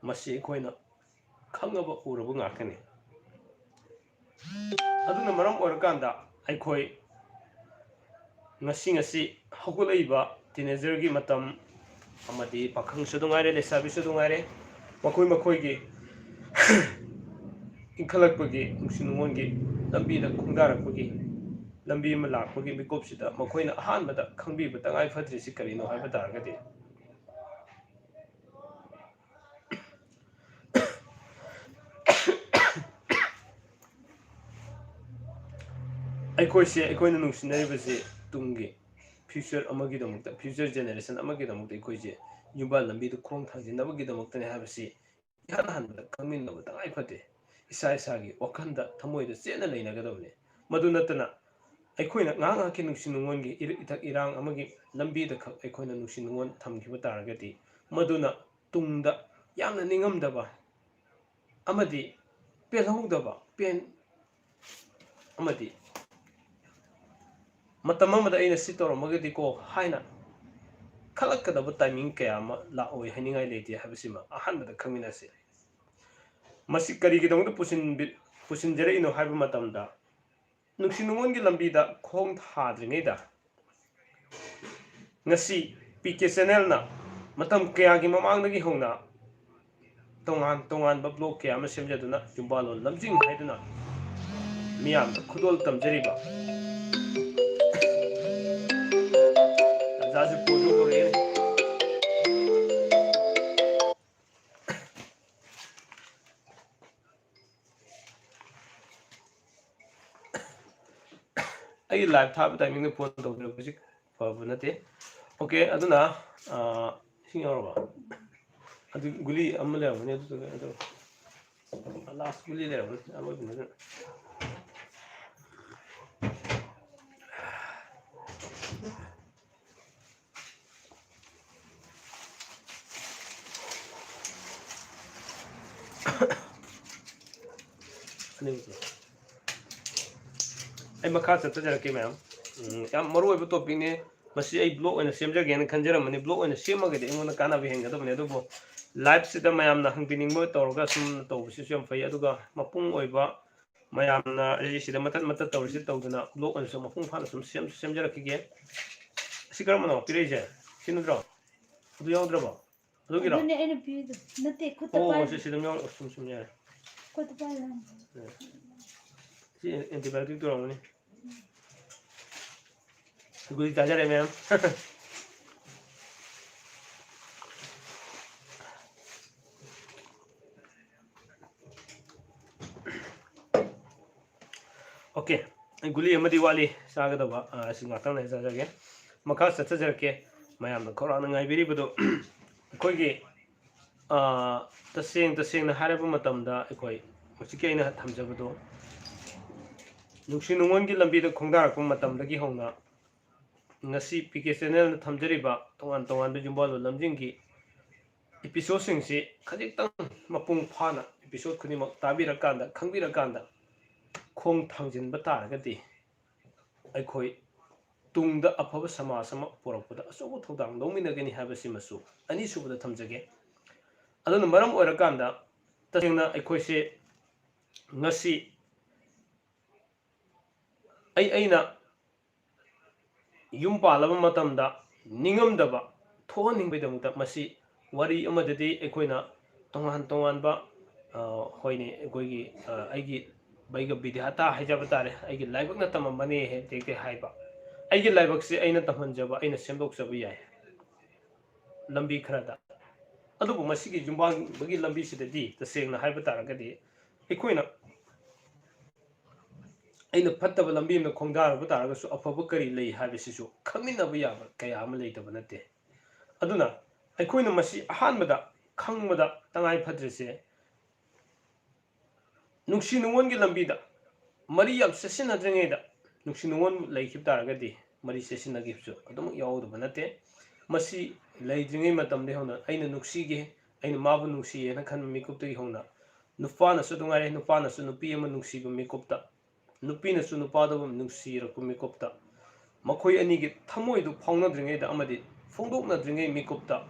ꯃꯁꯤ ꯑꯩꯈꯣꯏꯅ ꯈꯪꯉꯕ ꯎꯔꯕ ꯉꯥꯛꯇꯅꯤ꯫ ꯑꯗꯨꯅ ꯃꯔꯝ ꯑꯣꯏꯔꯀꯥꯟꯗ ꯑꯩꯈꯣꯏ ꯉꯁꯤ ꯉꯁꯤ ꯍꯧꯒꯠꯂꯛꯏꯕ teenagerꯒꯤ ꯃꯇꯝ ꯑꯃꯗꯤ ꯄꯥꯈꯪꯁꯨ ꯑꯗꯨꯝ ꯉꯥꯏꯔꯦ, ꯂꯩꯁꯥꯕꯤꯁꯨ ꯑꯗꯨꯝ ꯉꯥꯏꯔꯦ, ꯃꯈꯣꯏ ꯃꯈꯣꯏꯒꯤ ꯏꯟꯈꯠꯂꯛꯄꯒꯤ ꯅꯨꯡꯁꯤ ꯅꯨꯡꯉꯣꯟꯒꯤ ꯂꯝꯕꯤꯗ ꯈꯣꯡꯗꯥꯔꯛꯄꯒꯤ ꯂꯝꯕꯤ ꯑꯃ ꯂꯥꯛꯄꯒꯤ ꯃꯤꯀꯨꯞꯁꯤꯗ ꯃꯈꯣꯏꯅ ꯑꯍꯥꯟꯕꯗ ꯈꯪꯕꯤꯕ ꯇꯉꯥꯏ ꯐꯗ꯭ꯔꯤꯁꯤ ꯀꯔꯤꯅꯣ ꯍꯥꯏꯕ ꯇꯥꯔꯒꯗꯤ, ꯑꯩꯈꯣꯏꯁꯦ, ꯑꯩꯈꯣꯏꯅ ꯅꯨꯡꯁꯤꯅꯔꯤꯕꯁꯦ ꯇꯨꯡꯒꯤ future ꯑꯃꯒꯤꯗꯃꯛꯇ, future generation ꯑꯃꯒꯤꯗꯃꯛꯇ ꯑꯩꯈꯣꯏꯁꯦ ꯌꯨꯝꯕꯥꯜ ꯂꯝꯕꯤꯗ ꯈꯣꯡ ꯊꯥꯡꯖꯤꯟꯅꯕꯒꯤꯗꯃꯛꯇꯅꯦ ꯍꯥꯏꯕꯁꯤ ꯏꯍꯥꯟ ꯍꯥꯟꯕꯗ ꯈꯪꯃꯤꯟꯅꯕ ꯇꯉꯥꯏ ꯐꯗꯦ꯫ ꯏꯁꯥ ꯏꯁꯥꯒꯤ ꯋꯥꯈꯜꯗ, ꯊꯃꯣꯏꯗ ꯆꯦꯠꯅ ꯂꯩꯅꯒꯗꯕꯅꯤ꯫ ꯃꯗꯨ ꯅꯠꯇꯅ ꯑꯩꯈꯣꯏꯅ ꯉꯥꯏꯍꯥꯛ ꯉꯥꯏꯍꯥꯛꯀꯤ ꯅꯨꯡꯁꯤ ꯅꯨꯡꯉꯣꯟꯒꯤ ꯏꯔ-, ꯏꯊꯛ ꯏꯔꯥꯡ ꯑꯃꯒꯤ ꯂꯝꯕꯤꯗ ꯈꯛ ꯑꯩꯈꯣꯏꯅ ꯅꯨꯡꯁꯤ ꯅꯨꯡꯉꯣꯟ ꯊꯝꯈꯤꯕ ꯇꯥꯔꯒꯗꯤ, ꯃꯗꯨꯅ ꯇꯨꯡꯗ ꯌꯥꯝꯅ ꯅꯤꯡꯉꯝꯗꯕ ꯑꯃꯗꯤ ꯄꯦꯜꯍꯧꯗꯕ, ꯄꯦꯟ-, ꯑꯃꯗꯤ ꯃꯇꯝ ꯑꯃꯗ ꯑꯩꯅ ꯁꯤ ꯇꯧꯔꯝꯃꯒꯗꯤꯀꯣ ꯍꯥꯏꯅ ꯈꯜꯂꯛꯀꯗꯕ timing ꯀꯌꯥ ꯑꯃ ꯂꯥꯛꯑꯣꯏ ꯍꯥꯏꯅꯤꯡꯉꯥꯏ ꯂꯩꯇꯦ ꯍꯥꯏꯕꯁꯤꯃ ꯑꯍꯥꯟꯕꯗ ꯈꯪꯃꯤꯟꯅꯁꯤ꯫ ꯃꯁꯤ ꯀꯔꯤꯒꯤꯗꯃꯛꯇ ꯄꯨꯁꯤꯟꯕꯤ-, ꯄꯨꯁꯤꯟꯖꯔꯛꯏꯅꯣ ꯍꯥꯏꯕ ꯃꯇꯝꯗ, ꯅꯨꯡꯁꯤ ꯅꯨꯡꯉꯣꯟꯒꯤ ꯂꯝꯕꯤꯗ ꯈꯣꯡ ꯊꯥꯗ꯭ꯔꯤꯉꯩꯗ ꯉꯁꯤ ꯄꯤ ꯀꯦ channelꯅ ꯃꯇꯝ ꯀꯌꯥꯒꯤ ꯃꯃꯥꯡꯗꯒꯤ ꯍꯧꯅ ꯇꯣꯉꯥꯟ ꯇꯣꯉꯥꯟꯕ vlog ꯀꯌꯥ ꯑꯃ ꯁꯦꯝꯖꯗꯨꯅ ꯌꯨꯝꯕꯥꯜꯂꯣꯟ ꯂꯝꯖꯤꯡ ꯍꯥꯏꯗꯨꯅ ꯃꯤꯌꯥꯝꯗ ꯈꯨꯗꯣꯜ ꯇꯝꯖꯔꯤꯕ ꯇꯥꯟꯖꯥꯁꯤ ꯄꯣꯟꯗꯨꯅ ꯇꯧꯔꯛꯏ꯫ ꯑꯩ live ꯊꯥꯕ timingꯗ phone ꯇꯧꯕꯤꯔꯛꯄꯁꯤ ꯐꯕ ꯅꯠꯇꯦ꯫ Okay, ꯑꯗꯨꯅ, ꯑꯥ, ꯏꯁꯤꯡ ꯌꯥꯎꯔꯕ? ꯑꯗꯨ ꯒꯨꯂꯤ ꯑꯃ ꯂꯩꯔꯝꯒꯅꯤ, ꯑꯗꯨꯗꯨꯒ ꯑꯗꯨ last ꯒꯨꯂꯤ ꯂꯩꯔꯝꯒꯅꯤ, ꯑꯔꯣꯏꯕꯅꯤ ꯑꯗꯨꯅ꯫ ꯑꯩ ꯃꯈꯥ ꯆꯠꯊꯖꯔꯛꯀꯦ ꯃꯌꯥꯝ꯫ ꯎꯝ, ꯌꯥꯝ ꯃꯔꯨ ꯑꯣꯏꯕ ꯇꯣꯄꯤꯛꯅꯤ꯫ ꯃꯁꯤ ꯑꯩ ꯕ꯭ꯂꯣꯛ ꯑꯣꯏꯅ ꯁꯦꯝꯖꯒꯦꯅ ꯈꯟꯖꯔꯝꯕꯅꯤ꯫ ꯕ꯭ꯂꯣꯛ ꯑꯣꯏꯅ ꯁꯦꯝꯃꯒꯗꯤ ꯑꯩꯉꯣꯟꯗ ꯀꯥꯟꯅꯕ ꯍꯦꯟꯒꯗꯕꯅꯤ꯫ ꯑꯗꯨꯕꯨ ꯂꯥꯏꯞꯁꯤꯗ ꯃꯌꯥꯝꯅ ꯍꯪꯕꯤꯅꯤꯡꯕ ꯇꯧꯔꯒ ꯁꯨꯝ ꯇꯧꯕꯁꯤꯁꯨ ꯌꯥꯝ ꯐꯩ꯫ ꯑꯗꯨꯒ ꯃꯄꯨꯡ ꯑꯣꯏꯕ ꯃꯌꯥꯝꯅ ꯑꯩ ꯁꯤꯗ ꯃꯇꯠ ꯃꯇꯠ ꯇꯧꯔꯤꯁꯤ ꯇꯧꯗꯅ ꯕ꯭ꯂꯣꯛ ꯑꯣꯏꯅꯁꯨ ꯃꯄꯨꯡ ꯐꯥꯅ ꯁꯨꯝ ꯁꯦꯝ-, ꯁꯦꯝꯖꯔꯛꯈꯤꯒꯦ꯫ ꯁꯤ ꯀꯔꯝꯕꯅꯣ ꯄꯤꯔꯛꯏꯁꯦ? ꯁꯤ ꯅꯠꯇ꯭ꯔꯣ? ꯑꯗꯨ ꯌꯥꯎꯗ꯭ꯔꯕꯣ? ꯑꯗꯨꯒꯤꯔꯣ? ꯑꯗꯨꯅꯦ ꯑꯩꯅ ꯄꯤꯔꯤꯗꯣ꯫ ꯅꯠꯇꯦ, ꯈꯨꯠꯇ ꯑꯣ, ꯄꯥꯏꯔꯣ꯫ ꯁꯤ ꯁꯤꯗ ꯌꯥꯎ-, ꯁꯨꯝ, ꯁꯨꯝ ꯌꯥꯔꯦ꯫ ꯈꯨꯠꯇ ꯄꯥꯏꯔꯣ꯫ ꯁꯤ antibiotic ꯇꯧꯔꯝꯒꯅꯤ꯫ ꯒꯨꯂꯤ ꯆꯥꯖꯔꯦ, ꯃꯌꯥꯝ꯫ ꯑꯣꯀꯦ, ꯑꯩ ꯒꯨꯂꯤ ꯑꯃꯗꯤ ꯋꯥꯠꯂꯤ ꯆꯥꯒꯗꯕ, ꯑ, ꯑꯁꯤ ꯉꯥꯛꯇꯪ ꯂꯩꯔ ꯆꯥꯖꯒꯦ꯫ ꯃꯈꯥ ꯆꯠꯊꯖꯔꯛꯀꯦ꯫ ꯃꯌꯥꯝꯅ ꯈꯧꯔꯥꯡꯅ ꯉꯥꯏꯕꯤꯔꯤꯕꯗꯨ, ꯑꯩꯈꯣꯏꯒꯤ, ꯑ, ꯇꯁꯦꯡ ꯇꯁꯦꯡꯅ ꯍꯥꯏꯔꯕ ꯃꯇꯝꯗ, ꯑꯩꯈꯣꯏ ꯍꯧꯖꯤꯛꯀꯤ ꯑꯩꯅ ꯊꯝꯖꯕꯗꯣ, ꯅꯨꯡꯁꯤ ꯅꯨꯡꯉꯣꯟꯒꯤ ꯂꯝꯕꯤꯗ ꯈꯣꯡꯗꯥꯔꯛꯄ ꯃꯇꯝꯗꯒꯤ ꯍꯧꯅ ꯉꯁꯤ ꯄꯤ ꯀꯦ ꯆꯦꯅꯦꯜꯅ ꯊꯝꯖꯔꯤꯕ ꯇꯣꯉꯥꯟ ꯇꯣꯉꯥꯟꯕ ꯌꯨꯝꯕꯥꯜ ꯂꯣꯟꯂꯝꯁꯤꯡꯒꯤ ꯏꯄꯤꯁꯣꯠꯁꯤꯡꯁꯤ ꯈꯖꯤꯛꯇꯪ ꯃꯄꯨꯡ ꯐꯥꯅ ꯏꯄꯤꯁꯣꯠ ꯈꯨꯗꯤꯡꯃꯛ ꯇꯥꯕꯤꯔꯀꯥꯟꯗ, ꯈꯪꯕꯤꯔꯀꯥꯟꯗ ꯈꯣꯡ ꯊꯥꯡꯖꯤꯟꯕ ꯇꯥꯔꯒꯗꯤ, ꯑꯩꯈꯣꯏ ꯇꯨꯡꯗ ꯑꯐꯕ ꯁꯃꯥꯖ ꯑꯃ ꯄꯨꯔꯛꯄꯗ ꯑꯆꯧꯕ ꯊꯧꯗꯥꯡ ꯂꯧꯃꯤꯟꯅꯒꯅꯤ ꯍꯥꯏꯕꯁꯤꯃꯁꯨ ꯑꯅꯤꯁꯨꯕꯗ ꯊꯝꯖꯒꯦ꯫ ꯑꯗꯨꯅ ꯃꯔꯝ ꯑꯣꯏꯔꯀꯥꯟꯗ, ꯇꯁꯦꯡꯅ ꯑꯩꯈꯣꯏꯁꯦ ꯉꯁꯤ ꯑꯩ, ꯑꯩꯅ ꯌꯨꯝ ꯄꯥꯜꯂꯕ ꯃꯇꯝꯗ ꯅꯤꯡꯉꯝꯗꯕ ꯊꯣꯛꯍꯟꯅꯤꯡꯕꯒꯤꯗꯃꯛꯇ ꯃꯁꯤ ꯋꯥꯔꯤ ꯑꯃꯗꯗꯤ ꯑꯩꯈꯣꯏꯅ ꯇꯣꯉꯥꯟ ꯇꯣꯉꯥꯟꯕ, ꯑ, ꯍꯣꯏꯅꯦ, ꯑꯩꯈꯣꯏꯒꯤ, ꯑ, ꯑꯩꯒꯤ ꯕꯩꯒ ꯕꯤꯗ꯭ꯌꯥꯇꯥ ꯍꯥꯏꯖꯕ ꯇꯥꯔꯦ, ꯑꯩꯒꯤ ꯂꯥꯏꯕꯛꯅ ꯇꯝꯃꯝꯕꯅꯦ ꯍꯦꯛ ꯍꯦꯛꯇ ꯍꯥꯏꯕ꯫ ꯑꯩꯒꯤ ꯂꯥꯏꯕꯛꯁꯦ ꯑꯩꯅ ꯇꯝꯍꯟꯖꯕ, ꯑꯩꯅ ꯁꯦꯝꯗꯣꯛꯆꯕ ꯌꯥꯏ ꯂꯝꯕꯤ ꯈꯔꯗ꯫ ꯑꯗꯨꯕꯨ ꯃꯁꯤꯒꯤ ꯌꯨꯝꯕꯥꯟꯕꯒꯤ ꯂꯝꯕꯤꯁꯤꯗꯗꯤ ꯇꯁꯦꯡꯅ ꯍꯥꯏꯕ ꯇꯥꯔꯒꯗꯤ ꯑꯩꯈꯣꯏꯅ, ꯑꯩꯅ ꯐꯠꯇꯕ ꯂꯝꯕꯤ ꯑꯃꯗ ꯈꯣꯡꯗꯥꯔꯨꯕ ꯇꯥꯔꯒꯁꯨ ꯑꯐꯕ ꯀꯔꯤ ꯂꯩ ꯍꯥꯏꯕꯁꯤꯁꯨ ꯈꯪꯃꯤꯟꯅꯕ ꯌꯥꯕ ꯀꯌꯥ ꯑꯃ ꯂꯩꯇꯕ ꯅꯠꯇꯦ꯫ ꯑꯗꯨꯅ ꯑꯩꯈꯣꯏꯅ ꯃꯁꯤ ꯑꯍꯥꯟꯕꯗ ꯈꯪꯕꯗ ꯇꯉꯥꯏ ꯐꯗ꯭ꯔꯤꯁꯦ, ꯅꯨꯡꯁꯤ ꯅꯨꯡꯉꯣꯟꯒꯤ ꯂꯝꯕꯤꯗ ꯃꯔꯤ ꯌꯥꯝ ꯆꯦꯠꯁꯤꯟꯅꯗ꯭ꯔꯤꯉꯩꯗ ꯅꯨꯡꯁꯤ ꯅꯨꯡꯉꯣꯟ ꯂꯩꯈꯤꯕ ꯇꯥꯔꯒꯗꯤ ꯃꯔꯤ ꯆꯦꯠꯁꯤꯟꯅꯈꯤꯕꯁꯨ ꯑꯗꯨꯃꯛ ꯌꯥꯎꯗꯕ ꯅꯠꯇꯦ꯫ ꯃꯁꯤ ꯂꯩꯗ꯭ꯔꯤꯉꯩ ꯃꯇꯝꯗꯒꯤ ꯍꯧꯅ ꯑꯩꯅ ꯅꯨꯡꯁꯤꯒꯦ, ꯑꯩꯅ ꯃꯥꯕꯨ ꯅꯨꯡꯁꯤꯌꯦꯅ ꯈꯟꯕ ꯃꯤꯀꯨꯞꯇꯒꯤ ꯍꯧꯅ ꯅꯨꯄꯥꯅꯁꯨ ꯑꯗꯨ ꯉꯥꯏꯔꯦ, ꯅꯨꯄꯥꯅꯁꯨ ꯅꯨꯄꯤ ꯑꯃ ꯅꯨꯡꯁꯤꯕ ꯃꯤꯀꯨꯞꯇ, ꯅꯨꯄꯤꯅꯁꯨ ꯅꯨꯄꯥꯗꯨ ꯅꯨꯡꯁꯤꯔꯛꯄ ꯃꯤꯀꯨꯞꯇ, ꯃꯈꯣꯏ ꯑꯅꯤꯒꯤ ꯊꯃꯣꯏꯗꯨ ꯐꯥꯎꯅꯗ꯭ꯔꯤꯉꯩꯗ ꯑꯃꯗꯤ ꯐꯣꯡꯗꯣꯛꯅꯗ꯭ꯔꯤꯉꯩ ꯃꯤꯀꯨꯞꯇ,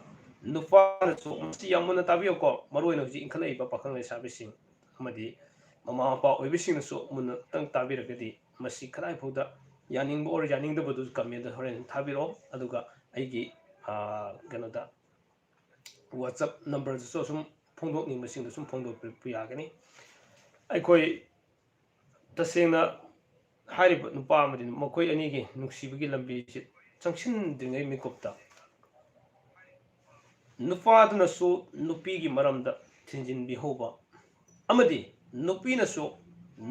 ꯅꯨꯄꯥꯅꯁꯨ, ꯃꯁꯤ ꯌꯥꯝ ꯃꯨꯟꯅ ꯇꯥꯕꯤꯌꯨꯀꯣ, ꯃꯔꯨꯑꯣꯏꯅ ꯍꯧꯖꯤꯛ ꯏꯟꯈꯠꯂꯛꯏꯕ ꯄꯥꯈꯪ ꯂꯩꯁꯥꯕꯤꯁꯤꯡ ꯑꯃꯗꯤ ꯃꯃꯥ ꯃꯄꯥ ꯑꯣꯏꯕꯁꯤꯡꯅꯁꯨ ꯃꯨꯟꯅ ꯈꯤꯇꯪ ꯇꯥꯕꯤꯔꯒꯗꯤ, ꯃꯁꯤ ꯀꯗꯥꯏ ꯐꯥꯎꯗ ꯌꯥꯅꯤꯡꯕ ꯑꯣꯔ ꯌꯥꯅꯤꯡꯗꯕꯗꯨ comment ꯍꯣꯔꯦꯟ ꯊꯥꯕꯤꯔꯛꯑꯣ꯫ ꯑꯗꯨꯒ ꯑꯩꯒꯤ, ꯑ, ꯀꯩꯅꯣꯗ, WhatsApp numberꯗꯁꯨ ꯑꯁꯨꯝ ꯐꯣꯡꯗꯣꯛꯅꯤꯡꯕꯁꯤꯡꯗꯣ ꯁꯨꯝ ꯐꯣꯡꯗꯣꯛꯄꯤꯔꯛꯄ ꯌꯥꯒꯅꯤ꯫ ꯑꯩꯈꯣꯏ ꯇꯁꯦꯡꯅ ꯍꯥꯏꯔꯤꯕ ꯅꯨꯄꯥ ꯑꯃꯗꯤ ꯃꯈꯣꯏ ꯑꯅꯤꯒꯤ ꯅꯨꯡꯁꯤꯕꯒꯤ ꯂꯝꯕꯤꯁꯤ ꯆꯪꯁꯤꯟꯗ꯭ꯔꯤꯉꯩ ꯃꯤꯀꯨꯞꯇ, ꯅꯨꯄꯥꯗꯨꯅꯁꯨ ꯅꯨꯄꯤꯒꯤ ꯃꯔꯝꯗ ꯊꯤꯖꯤꯟꯕꯤꯍꯧꯕ ꯑꯃꯗꯤ ꯅꯨꯄꯤꯅꯁꯨ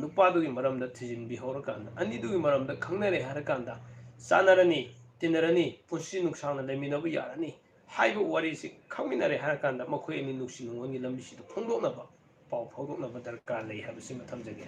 ꯅꯨꯄꯥꯗꯨꯒꯤ ꯃꯔꯝꯗ ꯊꯤꯖꯤꯟꯕꯤꯍꯧꯔꯀꯥꯟꯗ, ꯑꯅꯤꯗꯨꯒꯤ ꯃꯔꯝꯗ ꯈꯪꯅꯔꯦ ꯍꯥꯏꯔꯀꯥꯟꯗ, ꯆꯥꯟꯅꯔꯅꯤ, ꯇꯤꯟꯅꯔꯅꯤ, ꯄꯨꯟꯁꯤ ꯅꯨꯡꯁꯥꯡꯅ ꯂꯩꯃꯤꯟꯅꯕ ꯌꯥꯔꯅꯤ ꯍꯥꯏꯕ ꯋꯥꯔꯤꯁꯤ ꯈꯪꯃꯤꯟꯅꯔꯦ ꯍꯥꯏꯔꯀꯥꯟꯗ, ꯃꯈꯣꯏ ꯑꯅꯤ ꯅꯨꯡꯁꯤ ꯅꯨꯡꯉꯣꯟꯒꯤ ꯂꯝꯕꯤꯁꯤꯗ ꯐꯣꯡꯗꯣꯛꯅꯕ, ꯄꯥꯎ ꯐꯥꯎꯗꯣꯛꯅꯕ ꯗꯔꯀꯥꯔ ꯂꯩ ꯍꯥꯏꯕꯁꯤꯃ ꯊꯝꯖꯒꯦ꯫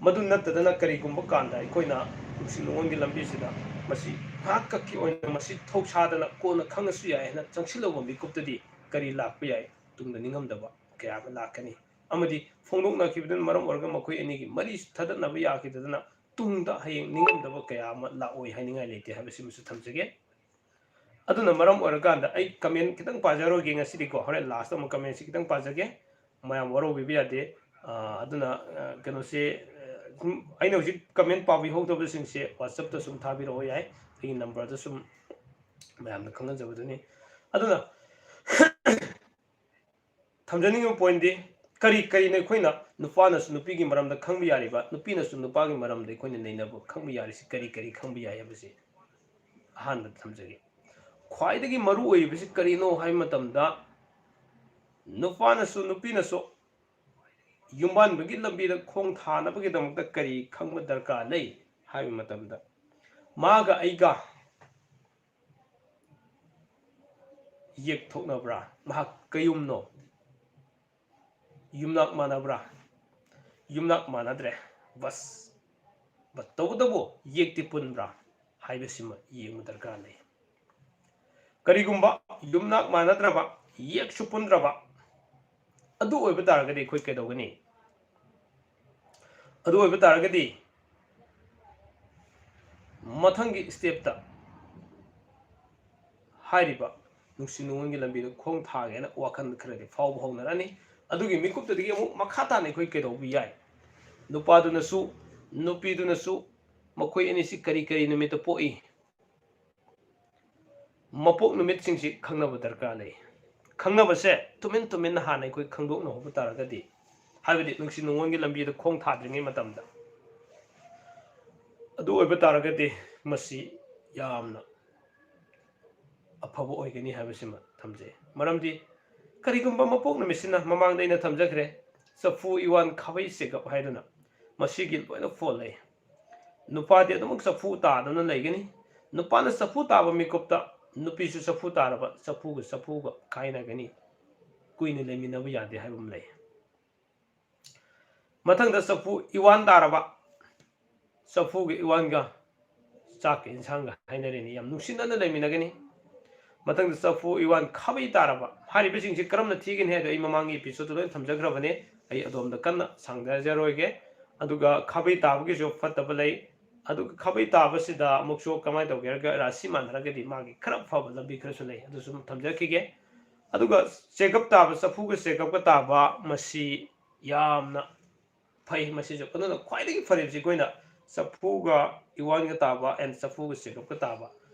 ꯃꯗꯨ ꯅꯠꯇꯗꯅ ꯀꯔꯤꯒꯨꯝꯕ ꯀꯥꯟꯗ ꯑꯩꯈꯣꯏꯅ ꯅꯨꯡꯁꯤ ꯅꯨꯡꯉꯣꯟꯒꯤ ꯂꯝꯕꯤꯁꯤꯗ ꯃꯁꯤ ꯉꯥꯏꯍꯥꯛꯈꯛꯀꯤ ꯑꯣꯏꯅ ꯃꯁꯤ ꯊꯧꯁꯥꯗꯅ ꯀꯣꯟꯅ ꯈꯪꯉꯁꯨ ꯌꯥꯏ ꯍꯥꯏꯅ ꯆꯪꯁꯤꯜꯂꯨꯕ ꯃꯤꯀꯨꯞꯇꯗꯤ ꯀꯔꯤ ꯂꯥꯛꯄ ꯌꯥꯏ? ꯇꯨꯡꯗ ꯅꯤꯡꯉꯝꯗꯕ ꯀꯌꯥ ꯑꯃ ꯂꯥꯛꯀꯅꯤ꯫ ꯑꯃꯗꯤ ꯐꯣꯡꯗꯣꯛꯅꯈꯤꯕꯗꯨꯅ ꯃꯔꯝ ꯑꯣꯏꯔꯒ ꯃꯈꯣꯏ ꯑꯅꯤꯒꯤ ꯃꯔꯤ ꯊꯗꯠꯅꯕ ꯌꯥꯈꯤꯗꯗꯅ ꯇꯨꯡꯗ ꯍꯌꯦꯡ ꯅꯤꯡꯉꯝꯗꯕ ꯀꯌꯥ ꯑꯃ ꯂꯥꯛꯑꯣꯏ ꯍꯥꯏꯅꯤꯡꯉꯥꯏ ꯂꯩꯇꯦ ꯍꯥꯏꯕꯁꯤꯃꯁꯨ ꯊꯝꯖꯒꯦ꯫ ꯑꯗꯨꯅ ꯃꯔꯝ ꯑꯣꯏꯔꯀꯥꯟꯗ ꯑꯩ comment ꯈꯤꯇꯪ ꯄꯥꯖꯔꯣꯏꯒꯦ ꯉꯁꯤꯗꯤꯀꯣ, ꯍꯣꯔꯦꯟ lastꯇ ꯑꯃꯨꯛ commentꯁꯤ ꯈꯤꯇꯪ ꯄꯥꯖꯒꯦ꯫ ꯃꯌꯥꯝ ꯋꯥꯔꯧꯕꯤꯕ ꯌꯥꯗꯦ꯫ ꯑ, ꯑꯗꯨꯅ, ꯑ, ꯀꯩꯅꯣꯁꯦ, ꯑ, ꯁꯨꯝ ꯑꯩꯅ ꯍꯧꯖꯤꯛ comment ꯄꯥꯕꯤꯍꯧꯗꯕꯁꯤꯡꯁꯦ WhatsAppꯇ ꯁꯨꯝ ꯊꯥꯕꯤꯔꯛꯑꯣ ꯌꯥꯏ, ꯑꯩꯒꯤ numberꯗ ꯁꯨꯝ ꯃꯌꯥꯝꯅ ꯈꯪꯍꯟꯖꯕꯗꯨꯅꯤ꯫ ꯑꯗꯨꯅ ꯊꯝꯖꯅꯤꯡꯉꯤꯕ pointꯗꯤ ꯀꯔꯤ ꯀꯔꯤꯅꯣ ꯑꯩꯈꯣꯏꯅ, ꯅꯨꯄꯥꯅꯁꯨ ꯅꯨꯄꯤꯒꯤ ꯃꯔꯝꯗ ꯈꯪꯕ ꯌꯥꯔꯤꯕ, ꯅꯨꯄꯤꯅꯁꯨ ꯅꯨꯄꯥꯒꯤ ꯃꯔꯝꯗ ꯑꯩꯈꯣꯏꯅ ꯅꯩꯅꯕ ꯈꯪꯕ ꯌꯥꯔꯤꯁꯤ ꯀꯔꯤ ꯀꯔꯤ ꯈꯪꯕ ꯌꯥꯏ ꯍꯥꯏꯕꯁꯤ ꯑꯍꯥꯟꯕꯗ ꯊꯝꯖꯒꯦ꯫ ꯈ꯭ꯋꯥꯏꯗꯒꯤ ꯃꯔꯨ ꯑꯣꯏꯔꯤꯕꯁꯤ ꯀꯔꯤꯅꯣ ꯍꯥꯏꯕ ꯃꯇꯝꯗ, ꯅꯨꯄꯥꯅꯁꯨ ꯅꯨꯄꯤꯅꯁꯨ ꯌꯨꯝꯕꯥꯟꯕꯒꯤ ꯂꯝꯕꯤꯗ ꯈꯣꯡ ꯊꯥꯅꯕꯒꯤꯗꯃꯛꯇ ꯀꯔꯤ ꯈꯪꯕ ꯗꯔꯀꯥꯔ ꯂꯩ ꯍꯥꯏꯕ ꯃꯇꯝꯗ, ꯃꯥꯒ ꯑꯩꯒ ꯌꯦꯛ ꯊꯣꯛꯅꯕ꯭ꯔꯥ? ꯃꯍꯥꯛ ꯀꯌꯨꯝꯅꯣ? ꯌꯨꯝꯅꯥꯛ ꯃꯥꯟꯅꯕ꯭ꯔꯥ? ꯌꯨꯝꯅꯥꯛ ꯃꯥꯟꯅꯗ꯭ꯔꯦ꯫ ꯕꯁ꯫ ꯕꯠ ꯇꯧꯕꯇꯕꯨ ꯌꯦꯛꯇꯤ ꯄꯨꯟꯕ꯭ꯔꯥ ꯍꯥꯏꯕꯁꯤꯃ ꯌꯦꯡꯕ ꯗꯔꯀꯥꯔ ꯂꯩ꯫ ꯀꯔꯤꯒꯨꯝꯕ ꯌꯨꯝꯅꯥꯛ ꯃꯥꯟꯅꯗ꯭ꯔꯕ, ꯌꯦꯛꯁꯨ ꯄꯨꯟꯗ꯭ꯔꯕ, ꯑꯗꯨ ꯑꯣꯏꯕ ꯇꯥꯔꯒꯗꯤ ꯑꯩꯈꯣꯏ ꯀꯩꯗꯧꯒꯅꯤ? ꯑꯗꯨ ꯑꯣꯏꯕ ꯇꯥꯔꯒꯗꯤ ꯃꯊꯪꯒꯤ ꯁ꯭ꯇꯦꯞꯇ ꯍꯥꯏꯔꯤꯕ ꯅꯨꯡꯁꯤ ꯅꯨꯡꯉꯣꯟꯒꯤ ꯂꯝꯕꯤꯗ ꯈꯣꯡ ꯊꯥꯒꯦꯅ ꯋꯥꯈꯜ ꯈꯔꯗꯤ ꯐꯥꯎꯕ ꯍꯧꯅꯔꯅꯤ꯫ ꯑꯗꯨꯒꯤ ꯃꯤꯀꯨꯞꯇꯨꯗꯒꯤ ꯑꯃꯨꯛ ꯃꯈꯥ ꯇꯥꯅ ꯑꯩꯈꯣꯏ ꯀꯩꯗꯧꯕ ꯌꯥꯏ? ꯅꯨꯄꯥꯗꯨꯅꯁꯨ ꯅꯨꯄꯤꯗꯨꯅꯁꯨ ꯃꯈꯣꯏ ꯑꯅꯤꯁꯤ ꯀꯔꯤ ꯀꯔꯤ ꯅꯨꯃꯤꯠꯇ ꯄꯣꯛꯏ? ꯃꯄꯣꯛ ꯅꯨꯃꯤꯠꯁꯤꯡꯁꯤ ꯈꯪꯅꯕ ꯗꯔꯀꯥꯔ ꯂꯩ꯫ ꯈꯪꯅꯕꯁꯦ ꯇꯨꯃꯤꯟ ꯇꯨꯃꯤꯟꯅ ꯍꯥꯟꯅ ꯑꯩꯈꯣꯏ ꯈꯪꯗꯣꯛꯅꯍꯧꯕ ꯇꯥꯔꯒꯗꯤ, ꯍꯥꯏꯕꯗꯤ ꯅꯨꯡꯁꯤ ꯅꯨꯡꯉꯣꯟꯒꯤ ꯂꯝꯕꯤꯗ ꯈꯣꯡ ꯊꯥꯗ꯭ꯔꯤꯉꯩ ꯃꯇꯝꯗ, ꯑꯗꯨ ꯑꯣꯏꯕ ꯇꯥꯔꯒꯗꯤ ꯃꯁꯤ ꯌꯥꯝꯅ ꯑꯐꯕ ꯑꯣꯏꯒꯅꯤ ꯍꯥꯏꯕꯁꯤꯃ ꯊꯝꯖꯩ꯫ ꯃꯔꯝꯗꯤ ꯀꯔꯤꯒꯨꯝꯕ ꯃꯄꯣꯛ ꯅꯨꯃꯤꯠꯁꯤꯅ, ꯃꯃꯥꯡꯗ ꯑꯩꯅ ꯊꯝꯖꯈ꯭ꯔꯦ, ꯆꯐꯨ ꯏꯋꯥꯟ ꯈꯥꯕꯩ ꯆꯦꯒꯞ ꯍꯥꯏꯗꯨꯅ, ꯃꯁꯤꯒꯤ ꯂꯣꯏꯅ ꯐꯣꯜ ꯂꯩ꯫ ꯅꯨꯄꯥꯗꯤ ꯑꯗꯨꯃꯛ ꯆꯐꯨ ꯇꯥꯗꯨꯅ ꯂꯩꯒꯅꯤ꯫ ꯅꯨꯄꯥꯅ ꯆꯐꯨ ꯇꯥꯕ ꯃꯤꯀꯨꯞꯇ ꯅꯨꯄꯤꯁꯨ ꯆꯐꯨ ꯇꯥꯔꯕ, ꯆꯐꯨꯒ ꯆꯐꯨꯒ ꯀꯥꯏꯅꯒꯅꯤ, ꯀꯨꯏꯅ ꯂꯩꯃꯤꯟꯅꯕ ꯌꯥꯗꯦ ꯍꯥꯏꯕ ꯑꯃ ꯂꯩ꯫ ꯃꯊꯪꯗ ꯆꯐꯨ ꯏꯋꯥꯟ ꯇꯥꯔꯕ, ꯆꯐꯨꯒ ꯏꯋꯥꯟꯒ ꯆꯥꯛꯀ ꯏꯟꯁꯥꯡꯒ ꯍꯥꯏꯅꯔꯤꯅꯤ, ꯌꯥꯝ ꯅꯨꯡꯁꯤꯅꯅ ꯂꯩꯃꯤꯟꯅꯒꯅꯤ꯫ ꯃꯊꯪꯗ ꯆꯐꯨ ꯏꯋꯥꯟ ꯈꯥꯕꯩ ꯇꯥꯔꯕ꯫ ꯍꯥꯏꯔꯤꯕꯁꯤꯡꯁꯤ ꯀꯔꯝꯅ ꯊꯤꯒꯅꯤ ꯍꯥꯏꯗꯣ ꯑꯩ ꯃꯃꯥꯡꯒꯤ ꯏꯄꯤꯁꯣꯗꯇ ꯂꯣꯏꯅ ꯊꯝꯖꯈ꯭ꯔꯕꯅꯦ, ꯑꯩ ꯑꯗꯣꯝꯗ ꯀꯟꯅ ꯁꯥꯡꯊꯖꯔꯣꯏꯒꯦ꯫ ꯑꯗꯨꯒ ꯈꯥꯕꯩ ꯇꯥꯕꯒꯤꯁꯨ ꯐꯠꯇꯕ ꯂꯩ꯫ ꯑꯗꯨꯒ ꯈꯥꯕꯩ ꯇꯥꯕꯁꯤꯗ ꯑꯃꯨꯛꯁꯨ ꯀꯃꯥꯏꯅ ꯇꯧꯒꯦ ꯍꯥꯏꯔꯒ, ꯔꯥꯁꯤ ꯃꯥꯟꯅꯔꯒꯗꯤ ꯃꯥꯒꯤ ꯈꯔ ꯐꯕ ꯂꯝꯕꯤ ꯈꯔꯁꯨ ꯂꯩ, ꯑꯗꯨꯁꯨ ꯊꯝꯖꯈꯤꯒꯦ꯫ ꯑꯗꯨꯒ ꯆꯦꯒꯞ ꯇꯥꯕ, ꯆꯐꯨꯒ ꯆꯦꯒꯞꯀ ꯇꯥꯕ, ꯃꯁꯤ ꯌꯥꯝꯅ ꯐꯩ꯫ ꯃꯁꯤꯁꯨ ꯑꯗꯨꯅ ꯈ꯭ꯋꯥꯏꯗꯒꯤ ꯐꯔꯤꯕꯁꯤ ꯑꯩꯈꯣꯏꯅ ꯆꯐꯨꯒ ꯏꯋꯥꯟꯒ ꯇꯥꯕ and ꯆꯐꯨꯒ ꯆꯦꯒꯞꯀ ꯇꯥꯕ,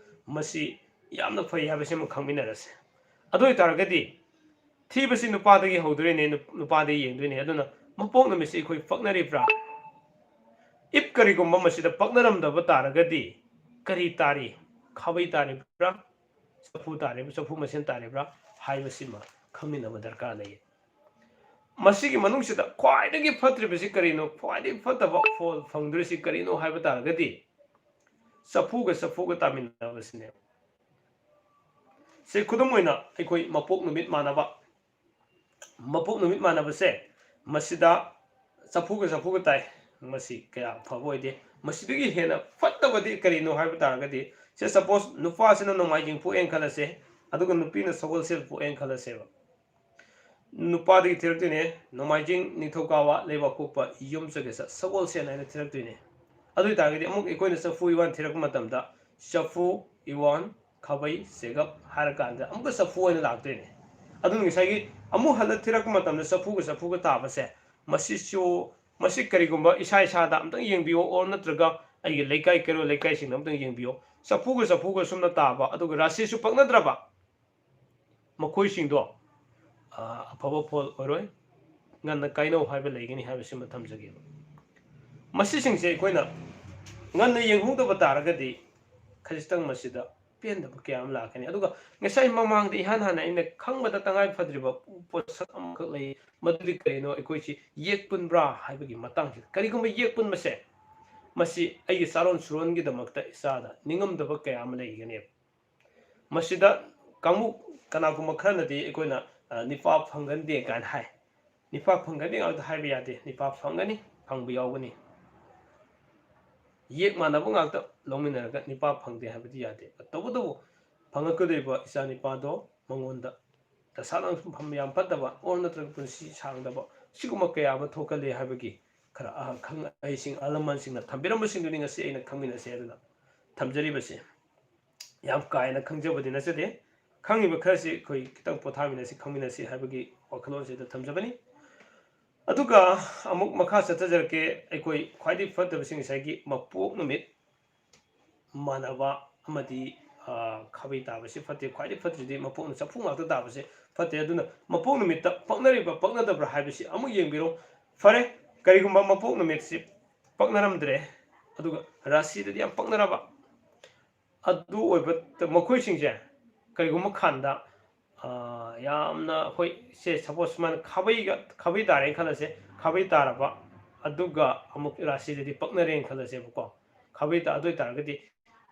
ꯃꯁꯤ ꯌꯥꯝꯅ ꯐꯩ ꯍꯥꯏꯕꯁꯤꯃ ꯈꯪꯃꯤꯟꯅꯔꯁꯦ꯫ ꯑꯗꯨ ꯑꯣꯏꯇꯥꯔꯒꯗꯤ ꯊꯤꯕꯁꯤ ꯅꯨꯄꯥꯗꯒꯤ ꯍꯧꯗꯣꯏꯅꯦ, ꯅꯨꯞ-, ꯅꯨꯄꯥꯗꯒꯤ ꯌꯦꯡꯗꯣꯏꯅꯦ꯫ ꯑꯗꯨꯅ ꯃꯄꯣꯛ ꯅꯨꯃꯤꯠꯁꯤ ꯑꯩꯈꯣꯏ ꯄꯛꯅꯔꯤꯕ꯭ꯔꯥ? If ꯀꯔꯤꯒꯨꯝꯕ ꯃꯁꯤꯗ ꯄꯛꯅꯔꯝꯗꯕ ꯇꯥꯔꯒꯗꯤ ꯀꯔꯤ ꯇꯥꯔꯤ? ꯈꯥꯕꯩ ꯇꯥꯔꯤꯕ꯭ꯔꯥ? ꯆꯐꯨ ꯇꯥꯔꯤꯕ꯭ꯔꯥ? ꯆꯐꯨ ꯃꯁꯦꯟ ꯇꯥꯔꯤꯕ꯭ꯔꯥ? ꯍꯥꯏꯕꯁꯤꯃ ꯈꯪꯃꯤꯟꯅꯕ ꯗꯔꯀꯥꯔ ꯂꯩ꯫ ꯃꯁꯤꯒꯤ ꯃꯅꯨꯡꯁꯤꯗ ꯈ꯭ꯋꯥꯏꯗꯒꯤ ꯐꯠꯇ꯭ꯔꯤꯕꯁꯤ ꯀꯔꯤꯅꯣ? ꯈ꯭ꯋꯥꯏꯗꯒꯤ ꯐꯠꯇꯕ ꯐꯣꯜ ꯐꯪꯗꯣꯔꯤꯁꯤ ꯀꯔꯤꯅꯣ ꯍꯥꯏꯕ ꯇꯥꯔꯒꯗꯤ ꯆꯐꯨꯒ ꯆꯐꯨꯒ ꯇꯥꯃꯤꯟꯅꯕꯁꯤꯅꯦ꯫ ꯁꯤ ꯈꯨꯗꯝ ꯑꯣꯏꯅ ꯑꯩꯈꯣꯏ ꯃꯄꯣꯛ ꯅꯨꯃꯤꯠ ꯃꯥꯟꯅꯕ, ꯃꯄꯣꯛ ꯅꯨꯃꯤꯠ ꯃꯥꯟꯅꯕꯁꯦ ꯃꯁꯤꯗ ꯆꯐꯨꯒ ꯆꯐꯨꯒ ꯇꯥꯏ, ꯃꯁꯤ ꯀꯌꯥ ꯐꯕ ꯑꯣꯏꯗꯦ꯫ ꯃꯁꯤꯗꯒꯤ ꯍꯦꯟꯅ ꯐꯠꯇꯕꯗꯤ ꯀꯔꯤꯅꯣ ꯍꯥꯏꯕ ꯇꯥꯔꯒꯗꯤ, ꯁꯦ suppose ꯅꯨꯄꯥꯁꯤꯅ ꯅꯣꯡꯃꯥꯏꯖꯤꯡ ꯄꯣꯛꯑꯦꯅ ꯈꯜꯂꯁꯦ, ꯑꯗꯨꯒ ꯅꯨꯄꯤꯅ ꯁꯒꯣꯜꯁꯦꯜ ꯄꯣꯛꯑꯦꯅ ꯈꯜꯂꯁꯦꯕ꯫ ꯅꯨꯄꯥꯗꯒꯤ ꯊꯤꯔꯛꯇꯣꯏꯅꯦ, ꯅꯣꯡꯃꯥꯏꯖꯤꯡ, ꯅꯤꯡꯊꯧꯀꯥꯕ, ꯂꯩꯕꯥꯛꯄꯣꯛꯄ, ꯌꯨꯝꯁꯀꯩꯁ, ꯁꯒꯣꯜꯁꯦꯟ ꯍꯥꯏꯅ ꯊꯤꯔꯛꯇꯣꯏꯅꯦ꯫ ꯑꯗꯨ ꯑꯣꯏꯇꯥꯔꯒꯗꯤ ꯑꯃꯨꯛ ꯑꯩꯈꯣꯏꯅ ꯆꯐꯨ ꯏꯋꯥꯟ ꯊꯤꯔꯛꯄ ꯃꯇꯝꯗ ꯆꯐꯨ ꯏꯋꯥꯟ ꯈꯥꯕꯩ ꯆꯦꯒꯞ ꯍꯥꯏꯔꯀꯥꯟꯗ ꯑꯃꯨꯛꯀ ꯆꯐꯨ ꯑꯣꯏꯅ ꯂꯥꯛꯇꯣꯏꯅꯦ꯫ ꯑꯗꯨꯅ ꯉꯁꯥꯏꯒꯤ ꯑꯃꯨꯛ ꯍꯜꯂ ꯊꯤꯔꯛꯄ ꯃꯇꯝꯗ ꯆꯐꯨꯒ ꯆꯐꯨꯒ ꯇꯥꯕꯁꯦ, ꯃꯁꯤꯁꯨ, ꯃꯁꯤ ꯀꯔꯤꯒꯨꯝꯕ ꯏꯁꯥ ꯏꯁꯥꯗ ꯑꯝꯇꯪ ꯌꯦꯡꯕꯤꯌꯣ, ꯑꯣꯔ ꯅꯠꯇ꯭ꯔꯒ ꯑꯩꯒꯤ ꯂꯩꯀꯥꯏ ꯀꯩꯔꯣꯜ ꯂꯩꯀꯥꯏꯁꯤꯡꯗ ꯑꯝꯇꯪ ꯌꯦꯡꯕꯤꯌꯣ꯫ ꯆꯐꯨꯒ ꯆꯐꯨꯒ ꯁꯨꯝꯅ ꯇꯥꯕ, ꯑꯗꯨꯒ ꯔꯥꯁꯤꯁꯨ ꯄꯛꯅꯗ꯭ꯔꯕ, ꯃꯈꯣꯏꯁꯤꯡꯗꯣ, ꯑ, ꯑꯐꯕ ꯐꯣꯜ ꯑꯣꯏꯔꯣꯏ, ꯉꯟꯅ ꯀꯥꯏꯅꯧ ꯍꯥꯏꯕ ꯂꯩꯒꯅꯤ ꯍꯥꯏꯕꯁꯤꯃ ꯊꯝꯖꯒꯦꯕ꯫ ꯃꯁꯤꯁꯤꯡꯁꯦ ꯑꯩꯈꯣꯏꯅ ꯉꯟꯅ ꯌꯦꯡꯍꯧꯗꯕ ꯇꯥꯔꯒꯗꯤ ꯈꯖꯤꯛꯇꯪ ꯃꯁꯤꯗ ꯄꯦꯟꯗꯕ ꯀꯌꯥ ꯑꯃ ꯂꯥꯛꯀꯅꯤ꯫ ꯑꯗꯨꯒ ꯉꯁꯥꯏ ꯃꯃꯥꯡꯗ ꯏꯍꯥꯟ ꯍꯥꯟꯅ ꯑꯩꯅ ꯈꯪꯕꯗ ꯇꯉꯥꯏ ꯐꯗ꯭ꯔꯤꯕ ꯄꯣꯠꯁꯛ ꯑꯃꯈꯛ ꯂꯩ, ꯃꯗꯨꯗꯤ ꯀꯔꯤꯅꯣ? ꯑꯩꯈꯣꯏꯁꯤ ꯌꯦꯛ ꯄꯨꯟꯕ꯭ꯔꯥ ꯍꯥꯏꯕꯒꯤ ꯃꯇꯥꯡꯁꯤꯗ꯫ ꯀꯔꯤꯒꯨꯝꯕ ꯌꯦꯛ ꯄꯨꯟꯕꯁꯦ, ꯃꯁꯤ ꯑꯩꯒꯤ ꯆꯥꯔꯣꯟ ꯁꯨꯔꯣꯟꯒꯤꯗꯃꯛꯇ ꯏꯆꯥꯗ ꯅꯤꯡꯉꯝꯗꯕ ꯀꯌꯥ ꯑꯃ ꯂꯩꯒꯅꯦꯕ꯫ ꯃꯁꯤꯗ ꯀꯥꯡꯕꯨ ꯀꯅꯥꯒꯨꯝꯕ ꯈꯔꯅꯗꯤ ꯑꯩꯈꯣꯏꯅ, ꯑ, ꯅꯤꯄꯥ ꯐꯪꯒꯟꯗꯦ ꯀꯥꯏꯅ ꯍꯥꯏ꯫ ꯅꯤꯄꯥ ꯐꯪꯒꯅꯤ ꯉꯥꯛꯇ ꯍꯥꯏꯕ ꯌꯥꯗꯦ, ꯅꯤꯄꯥ ꯐꯪꯒꯅꯤ, ꯐꯪꯕ ꯌꯥꯎꯒꯅꯤ꯫ ꯌꯦꯛ ꯃꯥꯟꯅꯕ ꯉꯥꯛꯇ ꯂꯧꯃꯤꯟꯅꯔꯒ ꯅꯤꯄꯥ ꯐꯪꯗꯦ ꯍꯥꯏꯕꯗꯤ ꯌꯥꯗꯦ꯫ ꯇꯧꯕꯇꯕꯨ ꯐꯪꯉꯛꯀꯗꯧꯔꯤꯕ ꯏꯆꯥ ꯅꯤꯄꯥꯗꯣ ꯃꯉꯣꯟꯗ ꯗꯁꯥ ꯂꯥꯡꯐꯝ ꯌꯥꯝ ꯐꯠꯇꯕ, ꯑꯣꯔ ꯅꯠꯇ꯭ꯔꯒ ꯄꯨꯟꯁꯤ ꯁꯥꯡꯗꯕ, ꯁꯤꯒꯨꯝꯕ ꯀꯌꯥ ꯑꯃ ꯊꯣꯛꯀꯜꯂꯤ ꯍꯥꯏꯕꯒꯤ ꯈꯔ ꯑꯈꯪ ꯑꯍꯩꯁꯤꯡ, ꯑꯍꯜ ꯂꯃꯟꯁꯤꯡꯅ ꯊꯝꯕꯤꯔꯝꯕꯁꯤꯡꯗꯨꯅꯤ ꯉꯁꯤ ꯑꯩꯅ ꯈꯪꯃꯤꯟꯅꯁꯦ ꯍꯥꯏꯗꯨꯅ ꯊꯝꯖꯔꯤꯕꯁꯦ꯫ ꯌꯥꯝ ꯀꯥ ꯍꯦꯟꯅ ꯈꯪꯖꯕꯗꯤ ꯅꯠꯆꯗꯦ꯫ ꯈꯪꯉꯤꯕ ꯈꯔꯁꯤ ꯑꯩꯈꯣꯏ ꯈꯤꯇꯪ ꯄꯣꯊꯥꯃꯤꯟꯅꯁꯤ, ꯈꯪꯃꯤꯟꯅꯁꯤ ꯍꯥꯏꯕꯒꯤ ꯋꯥꯈꯜꯂꯣꯟꯁꯤꯗ ꯊꯝꯖꯕꯅꯤ꯫ ꯑꯗꯨꯒ ꯑꯃꯨꯛ ꯃꯈꯥ ꯆꯠꯊꯖꯔꯛꯀꯦ꯫ ꯑꯩꯈꯣꯏ ꯈ꯭ꯋꯥꯏꯗꯒꯤ ꯐꯠꯇꯕꯁꯤ ꯉꯁꯥꯏꯒꯤ ꯃꯄꯣꯛ ꯅꯨꯃꯤꯠ ꯃꯥꯟꯅꯕ ꯑꯃꯗꯤ, ꯑ, ꯈꯥꯕꯩ ꯇꯥꯕꯁꯤ ꯐꯠꯇꯦ꯫ ꯈ꯭ꯋꯥꯏꯗꯒꯤ ꯐꯠꯇ꯭ꯔꯤꯗꯤ ꯃꯄꯣꯛꯅ ꯆꯐꯨ ꯉꯥꯛꯇ ꯇꯥꯕꯁꯦ ꯐꯠꯇꯦ꯫ ꯑꯗꯨꯅ ꯃꯄꯣꯛ ꯅꯨꯃꯤꯠꯇ ꯄꯛꯅꯔꯤꯕ ꯄꯛꯅꯗꯕ꯭ꯔꯥ ꯍꯥꯏꯕꯁꯤ ꯑꯃꯨꯛ ꯌꯦꯡꯕꯤꯔꯣ꯫ ꯐꯔꯦ, ꯀꯔꯤꯒꯨꯝꯕ ꯃꯄꯣꯛ ꯅꯨꯃꯤꯠꯁꯤ ꯄꯛꯅꯔꯝꯗ꯭ꯔꯦ, ꯑꯗꯨꯒ ꯔꯥꯁꯤꯗꯗꯤ ꯌꯥꯝ ꯄꯛꯅꯔꯕ, ꯑꯗꯨ ꯑꯣꯏꯕ ꯃꯈꯣꯏꯁꯤꯡꯁꯦ ꯀꯔꯤꯒꯨꯝꯕ ꯀꯥꯟꯗ, ꯑ, ꯌꯥꯝꯅ ꯑꯩꯈꯣꯏ ꯁꯦ, ꯁꯄꯣꯁ ꯁꯨꯃꯥꯏꯅ ꯈꯥꯕꯩꯒ, ꯈꯥꯕꯩ ꯇꯥꯔꯦꯅ ꯈꯜꯂꯁꯦ, ꯈꯥꯕꯩ ꯇꯥꯔꯕ, ꯑꯗꯨꯒ ꯑꯃꯨꯛ ꯔꯥꯁꯤꯗꯗꯤ ꯄꯛꯅꯔꯦꯅ ꯈꯜꯂꯁꯦꯕꯀꯣ꯫ ꯈꯥꯕꯩ ꯇꯥ-, ꯑꯗꯨ ꯑꯣꯏꯇꯥꯔꯒꯗꯤ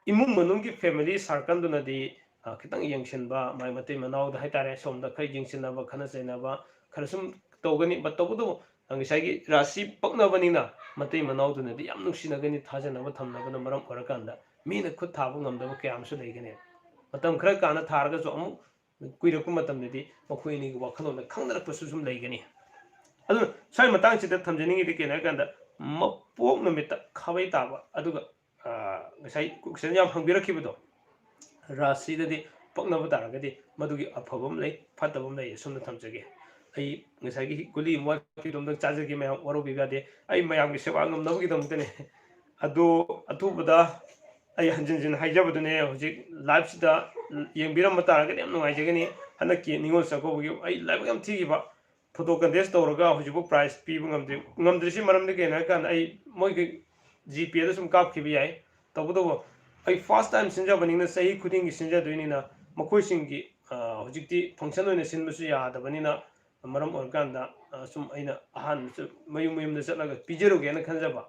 ꯏꯃꯨꯡ ꯃꯅꯨꯡꯒꯤ ꯐꯦꯃꯤꯂꯤ ꯁꯥꯔꯀꯜꯗꯨꯅꯗꯤ, ꯑ, ꯈꯤꯇꯪ ꯌꯦꯡꯁꯤꯟꯕ, ꯃꯥꯏ ꯃꯇꯩ ꯃꯅꯥꯎꯗ ꯍꯥꯏꯇꯥꯔꯦ, ꯁꯣꯝꯗ ꯈꯔ ꯌꯦꯡꯁꯤꯟꯅꯕ, ꯈꯠꯅ ꯆꯩꯅꯕ ꯈꯔ ꯁꯨꯝ ꯇꯧꯒꯅꯤ꯫ But ꯇꯧꯕꯇꯕꯨ ꯉꯁꯥꯏꯒꯤ ꯔꯥꯁꯤ ꯄꯛꯅꯕꯅꯤꯅ ꯃꯇꯩ ꯃꯅꯥꯎꯗꯨꯅꯗꯤ ꯌꯥꯝ ꯅꯨꯡꯁꯤꯅꯒꯅꯤ, ꯊꯥꯖꯅꯕ ꯊꯝꯅꯕꯅ ꯃꯔꯝ ꯑꯣꯏꯔꯀꯥꯟꯗ ꯃꯤꯅ ꯈꯨꯠ ꯊꯥꯕ ꯉꯝꯗꯕ ꯀꯌꯥ ꯑꯃꯁꯨ ꯂꯩꯒꯅꯤ꯫ ꯃꯇꯝ ꯈꯔ ꯀꯥꯟꯅ ꯊꯥꯔꯒꯁꯨ ꯑꯃꯨꯛ ꯀꯨꯏꯔꯛꯄ ꯃꯇꯝꯗꯗꯤ ꯃꯈꯣꯏ ꯑꯅꯤꯒꯤ ꯋꯥꯈꯜꯂꯣꯟꯗ ꯈꯪꯅꯔꯛꯄꯁꯨ ꯁꯨꯝ ꯂꯩꯒꯅꯤ꯫ ꯑꯗꯨ ꯁ꯭ꯋꯥꯏ ꯃꯇꯥꯡꯁꯤꯗ ꯊꯝꯖꯅꯤꯡꯉꯤꯗꯤ ꯀꯩꯅꯣ ꯍꯥꯏꯀꯥꯟꯗ, ꯃꯄꯣꯛ ꯅꯨꯃꯤꯠꯇ ꯈꯥꯕꯩ ꯇꯥꯕ, ꯑꯗꯨꯒ ꯉꯁꯥꯏ ꯀꯣꯏꯁꯟ ꯌꯥꯝ ꯍꯪꯕꯤꯔꯛꯈꯤꯕꯗꯣ, ꯔꯥꯁꯤꯗꯗꯤ ꯄꯛꯅꯕ ꯇꯥꯔꯒꯗꯤ ꯃꯗꯨꯒꯤ ꯑꯐꯕ ꯑꯃ ꯂꯩ, ꯐꯠꯇꯕ ꯑꯃ ꯂꯩ꯫ ꯑꯁꯣꯝꯗ ꯊꯝꯖꯒꯦ꯫ ꯑꯩ ꯉꯁꯥꯏꯒꯤ ꯒꯨꯂꯤ ꯑꯃ ꯋꯥꯠꯈꯤꯕꯗꯣ ꯑꯝꯇꯪ ꯆꯥꯖꯒꯦ, ꯃꯌꯥꯝ ꯋꯥꯔꯧꯕꯤꯕ ꯌꯥꯗꯦ꯫ ꯑꯩ ꯃꯌꯥꯝꯒꯤ ꯁꯦꯕꯥ ꯉꯝꯅꯕꯒꯤꯗꯃꯛꯇꯅꯦ꯫ ꯑꯗꯣ ꯑꯊꯨꯕꯗ ꯑꯩ ꯍꯟꯖꯤꯟ ꯍꯟꯖꯤꯟ ꯍꯥꯏꯖꯕꯗꯨꯅꯦ, ꯍꯧꯖꯤꯛ ꯂꯥꯏꯞꯁꯤꯗ ꯌꯦꯡꯕꯤꯔꯝꯕ ꯇꯥꯔꯒꯗꯤ ꯌꯥꯝ ꯅꯨꯡꯉꯥꯏꯖꯒꯅꯤ꯫ ꯍꯟꯗꯛꯀꯤ ꯅꯤꯉꯣꯜ ꯆꯥꯛꯀꯧꯕꯒꯤ ꯑꯩ ꯂꯥꯏꯕꯛ ꯌꯥꯝ ꯊꯤꯈꯤꯕ, ꯐꯣꯇꯣ ꯀꯟꯇꯦꯁ ꯇꯧꯔꯒ ꯍꯧꯖꯤꯛꯐꯥꯎ ꯄ꯭ꯔꯥꯏꯖ ꯄꯤꯕ ꯉꯝꯗ꯭ꯔꯤ꯫ ꯉꯝꯗ꯭ꯔꯤꯁꯤ ꯃꯔꯝꯗꯤ ꯀꯩꯅꯣ ꯍꯥꯏꯀꯥꯟꯗ, ꯑꯩ ꯃꯣꯏꯒꯤ ꯖꯤ ꯄꯦꯗ ꯁꯨꯝ ꯀꯥꯞꯈꯤꯕ ꯌꯥꯏ꯫ ꯇꯧꯕꯇꯕꯨ ꯑꯩ ꯐꯥꯔꯁ ꯇꯥꯏꯝ ꯁꯤꯟꯖꯕꯅꯤꯅ, ꯆꯍꯤ ꯈꯨꯗꯤꯡꯒꯤ ꯁꯤꯟꯖꯗꯣꯏꯅꯤꯅ, ꯃꯈꯣꯏꯁꯤꯡꯒꯤ, ꯑ, ꯍꯧꯖꯤꯛꯇꯤ ꯐꯪꯁꯟ ꯑꯣꯏꯅ ꯁꯤꯟꯕꯁꯨ ꯌꯥꯗꯕꯅꯤꯅ, ꯃꯔꯝ ꯑꯣꯏꯔꯀꯥꯟꯗ, ꯑ, ꯁꯨꯝ ꯑꯩꯅ ꯑꯍꯥꯟꯕꯁꯨ ꯃꯌꯨꯝ ꯃꯌꯨꯝꯗ ꯆꯠꯂꯒ ꯄꯤꯖꯔꯨꯒꯦꯅ ꯈꯟꯖꯕ꯫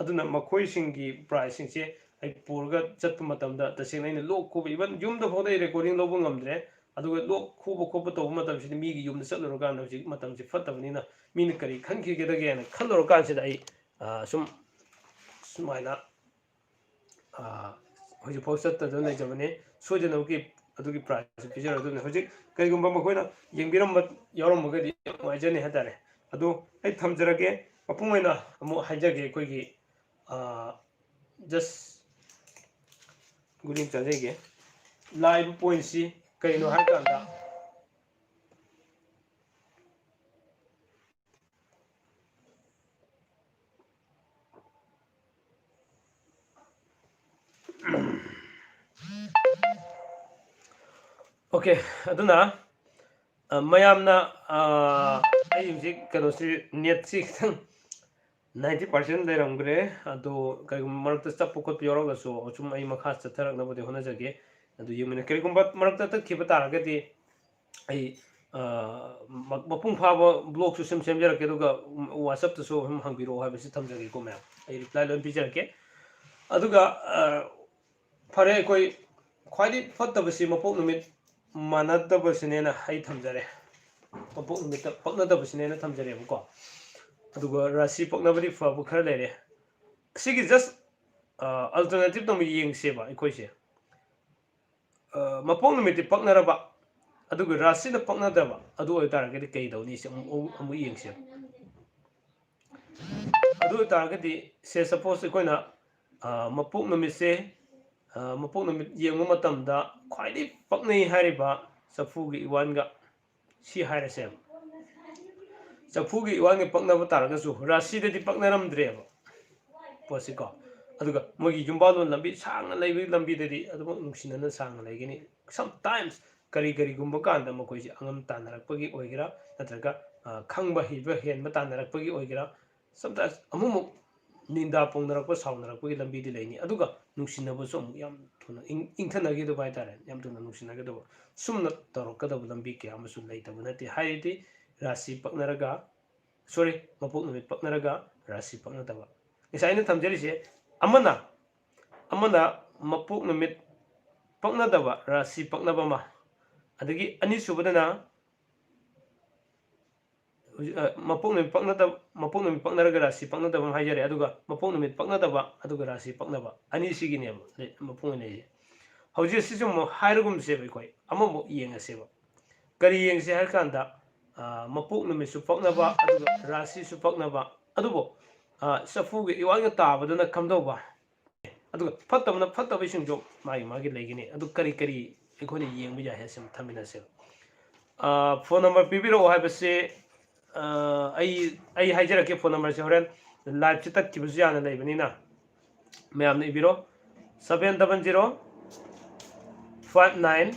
ꯑꯗꯨꯅ ꯃꯈꯣꯏꯁꯤꯡꯒꯤ ꯄ꯭ꯔꯥꯏꯖꯁꯤꯡꯁꯦ ꯑꯩ ꯄꯨꯔꯒ ꯆꯠꯄ ꯃꯇꯝꯗ ꯇꯁꯦꯡꯅ ꯑꯩꯅ ꯂꯣꯛ ꯈꯨꯕ, ꯏꯚꯟ ꯌꯨꯝꯗ ꯐꯥꯎꯗ ꯑꯩ ꯔꯦꯀꯣꯔꯗꯤꯡ ꯂꯧꯕ ꯉꯝꯗ꯭ꯔꯦ꯫ ꯑꯗꯨꯒ ꯂꯣꯛ ꯈꯨꯕ ꯈꯣꯠꯄ ꯇꯧꯕ ꯃꯇꯝꯁꯤꯗ ꯃꯤꯒꯤ ꯌꯨꯝꯗ ꯆꯠꯂꯨꯔꯀꯥꯟꯗ ꯍꯧꯖꯤꯛ ꯃꯇꯝꯁꯤ ꯐꯠꯇꯕꯅꯤꯅ ꯃꯤꯅ ꯀꯔꯤ ꯈꯟꯈꯤꯒꯗꯒꯦꯅ ꯈꯜꯂꯨꯔꯀꯥꯟꯁꯤꯗ ꯑꯩ, ꯑ, ꯁꯨꯝ ꯁꯨꯃꯥꯏꯅ, ꯑ, ꯍꯧꯖꯤꯛꯐꯥꯎ ꯆꯠꯇꯗꯅ ꯂꯩꯖꯕꯅꯤ꯫ ꯁꯣꯏꯗꯅꯃꯛꯀꯤ ꯑꯗꯨꯒꯤ ꯄ꯭ꯔꯥꯏꯖꯁꯨ ꯄꯤꯖꯔꯛꯇꯣꯏꯅꯤ꯫ ꯍꯧꯖꯤꯛ ꯀꯔꯤꯒꯨꯝꯕ ꯃꯈꯣꯏꯅ ꯌꯦꯡꯕꯤꯔꯝꯕ ꯌꯥꯎꯔꯝꯃꯒꯗꯤ ꯌꯥꯝ ꯅꯨꯡꯉꯥꯏꯖꯅꯤ ꯍꯥꯏꯇꯥꯔꯦ꯫ ꯑꯗꯣ ꯑꯩ ꯊꯝꯖꯔꯒꯦ꯫ ꯃꯄꯨꯡ ꯑꯣꯏꯅ ꯑꯃꯨꯛ ꯍꯥꯏꯖꯒꯦ꯫ ꯑꯩꯈꯣꯏꯒꯤ, ꯑ, ꯖꯁ ꯒꯨꯂꯤ ꯑꯃ ꯆꯥꯖꯒꯦ꯫ ꯂꯥꯛꯏꯕ ꯄꯣꯏꯟꯁꯤ ꯀꯔꯤꯅꯣ ꯍꯥꯏ ꯀꯥꯟꯗ, ꯑꯣꯀꯦ, ꯑꯗꯨꯅ, ꯑ, ꯃꯌꯥꯝꯅ, ꯑ, ꯑꯩ ꯍꯧꯖꯤꯛ ꯀꯩꯅꯣꯁꯤ, ꯅꯦꯠꯁꯤ ꯈꯤꯇꯪ ꯅꯥꯏꯟꯇꯤ ꯄꯥꯔꯁꯦꯟ ꯂꯩꯔꯝꯈ꯭ꯔꯦ꯫ ꯑꯗꯣ ꯀꯔꯤꯒꯨꯝꯕ ꯃꯔꯛꯇ ꯆꯞꯄ ꯈꯣꯠꯄ ꯌꯥꯎꯔꯒꯁꯨ ꯁꯨꯝ ꯑꯩ ꯃꯈꯥ ꯆꯠꯊꯔꯛꯅꯕꯗꯤ ꯍꯣꯠꯅꯖꯒꯦ꯫ ꯑꯗꯨ ꯌꯦꯡꯃꯤꯟꯅ-, ꯀꯔꯤꯒꯨꯝꯕ ꯃꯔꯛꯇ ꯇꯠꯈꯤꯕ ꯇꯥꯔꯒꯗꯤ ꯑꯩ, ꯑ, ꯃ-, ꯃꯄꯨꯡ ꯐꯥꯕ ꯕ꯭ꯂꯣꯒꯁꯨ ꯁꯨꯝ ꯁꯦꯝꯖꯔꯛꯀꯦ, ꯑꯗꯨꯒ WhatsApp-ꯇꯁꯨ ꯑꯗꯨꯝ ꯍꯪꯕꯤꯔꯛꯑꯣ ꯍꯥꯏꯕꯁꯤ ꯊꯝꯖꯒꯦꯀꯣ ꯃꯌꯥꯝ꯫ ꯑꯩ ꯔꯤꯄ꯭ꯂꯥꯏ ꯂꯣꯏ ꯄꯤꯖꯔꯛꯀꯦ꯫ ꯑꯗꯨꯒ, ꯑ, ꯐꯔꯦ, ꯑꯩꯈꯣꯏ ꯈ꯭ꯋꯥꯏꯗꯒꯤ ꯐꯠꯇꯕꯁꯤ ꯃꯄꯣꯛ ꯅꯨꯃꯤꯠ ꯃꯥꯟꯅꯗꯕꯁꯤꯅꯦꯅ ꯑꯩ ꯊꯝꯖꯔꯦ꯫ ꯃꯄꯣꯛ ꯅꯨꯃꯤꯠꯇ ꯄꯛꯅꯗꯕꯁꯤꯅꯦꯅ ꯊꯝꯖꯔꯦꯕꯀꯣ꯫ ꯑꯗꯨꯒ ꯔꯥꯁꯤ ꯄꯛꯅꯕꯗꯤ ꯐꯕ ꯈꯔ ꯂꯩꯔꯦ꯫ ꯁꯤꯒꯤ just, ꯑ, alternative ꯇꯧꯅ ꯌꯦꯡꯁꯦꯕ ꯑꯩꯈꯣꯏꯁꯦ꯫ ꯑ, ꯃꯄꯣꯛ ꯅꯨꯃꯤꯠꯇꯤ ꯄꯛꯅꯔꯕ, ꯑꯗꯨꯒ ꯔꯥꯁꯤꯅ ꯄꯛꯅꯗꯕ ꯑꯗꯨ ꯑꯣꯏꯇꯥꯔꯒꯗꯤ ꯀꯩ ꯇꯧꯅꯤ? ꯁꯤ ꯑꯃꯨꯛ, ꯑꯃꯨꯛ, ꯑꯃꯨꯛ ꯌꯦꯡꯁꯦ꯫ ꯑꯗꯨ ꯑꯣꯏꯇꯥꯔꯒꯗꯤ, say suppose ꯑꯩꯈꯣꯏꯅ, ꯑ, ꯃꯄꯣꯛ ꯅꯨꯃꯤꯠꯁꯦ, ꯑ, ꯃꯄꯣꯛ ꯅꯨꯃꯤꯠ ꯌꯦꯡꯕ ꯃꯇꯝꯗ ꯈ꯭ꯋꯥꯏꯗꯒꯤ ꯄꯛꯅꯩ ꯍꯥꯏꯔꯤꯕ ꯆꯐꯨꯒꯤ ꯏꯋꯥꯟꯒ ꯁꯤ ꯍꯥꯏꯔꯁꯦꯕ꯫ ꯆꯐꯨꯒꯤ ꯏꯋꯥꯟꯒ ꯄꯛꯅꯕ ꯇꯥꯔꯒꯁꯨ ꯔꯥꯁꯤꯗꯗꯤ ꯄꯛꯅꯔꯝꯗ꯭ꯔꯦꯕ ꯄꯣꯠꯁꯤꯀꯣ꯫ ꯑꯗꯨꯒ ꯃꯣꯏꯒꯤ ꯌꯨꯝꯕꯥꯜꯂꯣꯟ ꯂꯝꯕꯤ ꯁꯥꯡꯅ ꯂꯩꯕꯒꯤ ꯂꯝꯕꯤꯗꯗꯤ ꯑꯗꯨꯃꯛ ꯅꯨꯡꯁꯤꯅꯅ ꯁꯥꯡꯅ ꯂꯩꯒꯅꯤ꯫ Sometimes ꯀꯔꯤ ꯀꯔꯤꯒꯨꯝꯕ ꯀꯥꯟꯗ ꯃꯈꯣꯏꯁꯦ ꯑꯉꯝ ꯇꯥꯟꯅꯔꯛꯄꯒꯤ ꯑꯣꯏꯒꯦꯔꯥ, ꯅꯠꯇ꯭ꯔꯒ, ꯑ, ꯈꯪꯕ ꯍꯩꯕ ꯍꯦꯟꯕ ꯇꯥꯟꯅꯔꯛꯄꯒꯤ ꯑꯣꯏꯒꯦꯔꯥ, sometimes ꯑꯃꯨꯛꯃꯨꯛ ꯅꯤꯟꯗꯥ ꯐꯣꯡꯅꯔꯛꯄ, ꯁꯥꯎꯅꯔꯛꯄꯒꯤ ꯂꯝꯕꯤꯗꯤ ꯂꯩꯅꯤ꯫ ꯑꯗꯨꯒ ꯅꯨꯡꯁꯤꯅꯕꯁꯨ ꯑꯃꯨꯛ ꯌꯥꯝ ꯊꯨꯅ ꯏꯪ-, ꯏꯪꯊꯅꯈꯤꯗꯕ ꯍꯥꯏꯇꯥꯔꯦ, ꯌꯥꯝ ꯊꯨꯅ ꯅꯨꯡꯁꯤꯅꯈꯤꯗꯕ꯫ ꯁꯨꯝꯅ ꯇꯧꯔꯛꯀꯗꯕ ꯂꯝꯕꯤ ꯀꯌꯥ ꯑꯃꯁꯨ ꯂꯩꯇꯕ ꯅꯠꯇꯦ꯫ ꯍꯥꯏꯗꯤ ꯔꯥꯁꯤ ꯄꯛꯅꯔꯒ, sorry, ꯃꯄꯣꯛ ꯅꯨꯃꯤꯠ ꯄꯛꯅꯔꯒ ꯔꯥꯁꯤ ꯄꯛꯅꯗꯕ꯫ ꯉꯁꯥꯏ ꯑꯩꯅ ꯊꯝꯖꯔꯤꯁꯦ ꯑꯃꯅ, ꯑꯃꯅ ꯃꯄꯣꯛ ꯅꯨꯃꯤꯠ ꯄꯛꯅꯗꯕ, ꯔꯥꯁꯤ ꯄꯛꯅꯕ ꯑꯃ, ꯑꯗꯒꯤ ꯑꯅꯤꯁꯨꯕꯗꯅ ꯍꯧꯖꯤꯛ, ꯑ, ꯃꯄꯣꯛ ꯅꯨꯃꯤꯠ ꯄꯛꯅꯗꯕ, ꯃꯄꯣꯛ ꯅꯨꯃꯤꯠ ꯄꯛꯅꯔꯒ ꯔꯥꯁꯤ ꯄꯛꯅꯗꯕ ꯑꯃ ꯍꯥꯏꯖꯔꯦ, ꯑꯗꯨꯒ ꯃꯄꯣꯛ ꯅꯨꯃꯤꯠ ꯄꯛꯅꯗꯕ ꯑꯗꯨꯒ ꯔꯥꯁꯤ ꯄꯛꯅꯕ ꯑꯅꯤꯁꯤꯒꯤꯅꯦꯕ ꯂꯩ-, ꯃꯄꯨꯡ ꯑꯣꯏꯅ ꯂꯩꯔꯤꯁꯦ꯫ ꯍꯧꯖꯤꯛ ꯑꯁꯤꯁꯨ ꯑꯃꯨꯛ ꯍꯥꯏꯔꯒꯨꯝꯁꯦꯕ ꯑꯩꯈꯣꯏ, ꯑꯃꯃꯨꯛ ꯌꯦꯡꯉꯁꯦꯕ꯫ ꯀꯔꯤ ꯌꯦꯡꯁꯦ ꯍꯥꯏꯔ ꯀꯥꯟꯗ, ꯑ, ꯃꯄꯣꯛ ꯅꯨꯃꯤꯠꯁꯨ ꯄꯛꯅꯕ ꯑꯗꯨꯒ ꯔꯥꯁꯤꯁꯨ ꯄꯛꯅꯕ, ꯑꯗꯨꯕꯨ, ꯑ, ꯆꯐꯨꯒꯤ ꯏꯋꯥꯟꯒ ꯇꯥꯕꯗꯨꯅ ꯀꯝꯗꯧꯕ? ꯑꯗꯨꯒ ꯐꯠꯇꯕꯅ ꯐꯠꯇꯕꯁꯤꯡꯁꯨ ꯃꯥꯒꯤ ꯃꯥꯒꯤ ꯂꯩꯒꯅꯤ꯫ ꯑꯗꯨ ꯀꯔꯤ ꯀꯔꯤ ꯑꯩꯈꯣꯏꯅ ꯌꯦꯡꯕ ꯌꯥꯏ ꯍꯥꯏꯁꯤ ꯑꯃ ꯊꯝꯃꯤꯟꯅꯁꯦꯕ꯫ ꯑ, phone number ꯄꯤꯕꯤꯔꯛꯑꯣ ꯍꯥꯏꯕꯁꯦ, ꯑ, ꯑꯩ, ꯑꯩ ꯍꯥꯏꯖꯔꯛꯀꯦ, phone numberꯁꯦ ꯍꯣꯔꯦꯟ liveꯁꯦ ꯇꯠꯈꯤꯕꯁꯨ ꯌꯥꯅ ꯂꯩꯕꯅꯤꯅ ꯃꯌꯥꯝꯅ ꯏꯕꯤꯔꯣ꯫ Seven double zero five nine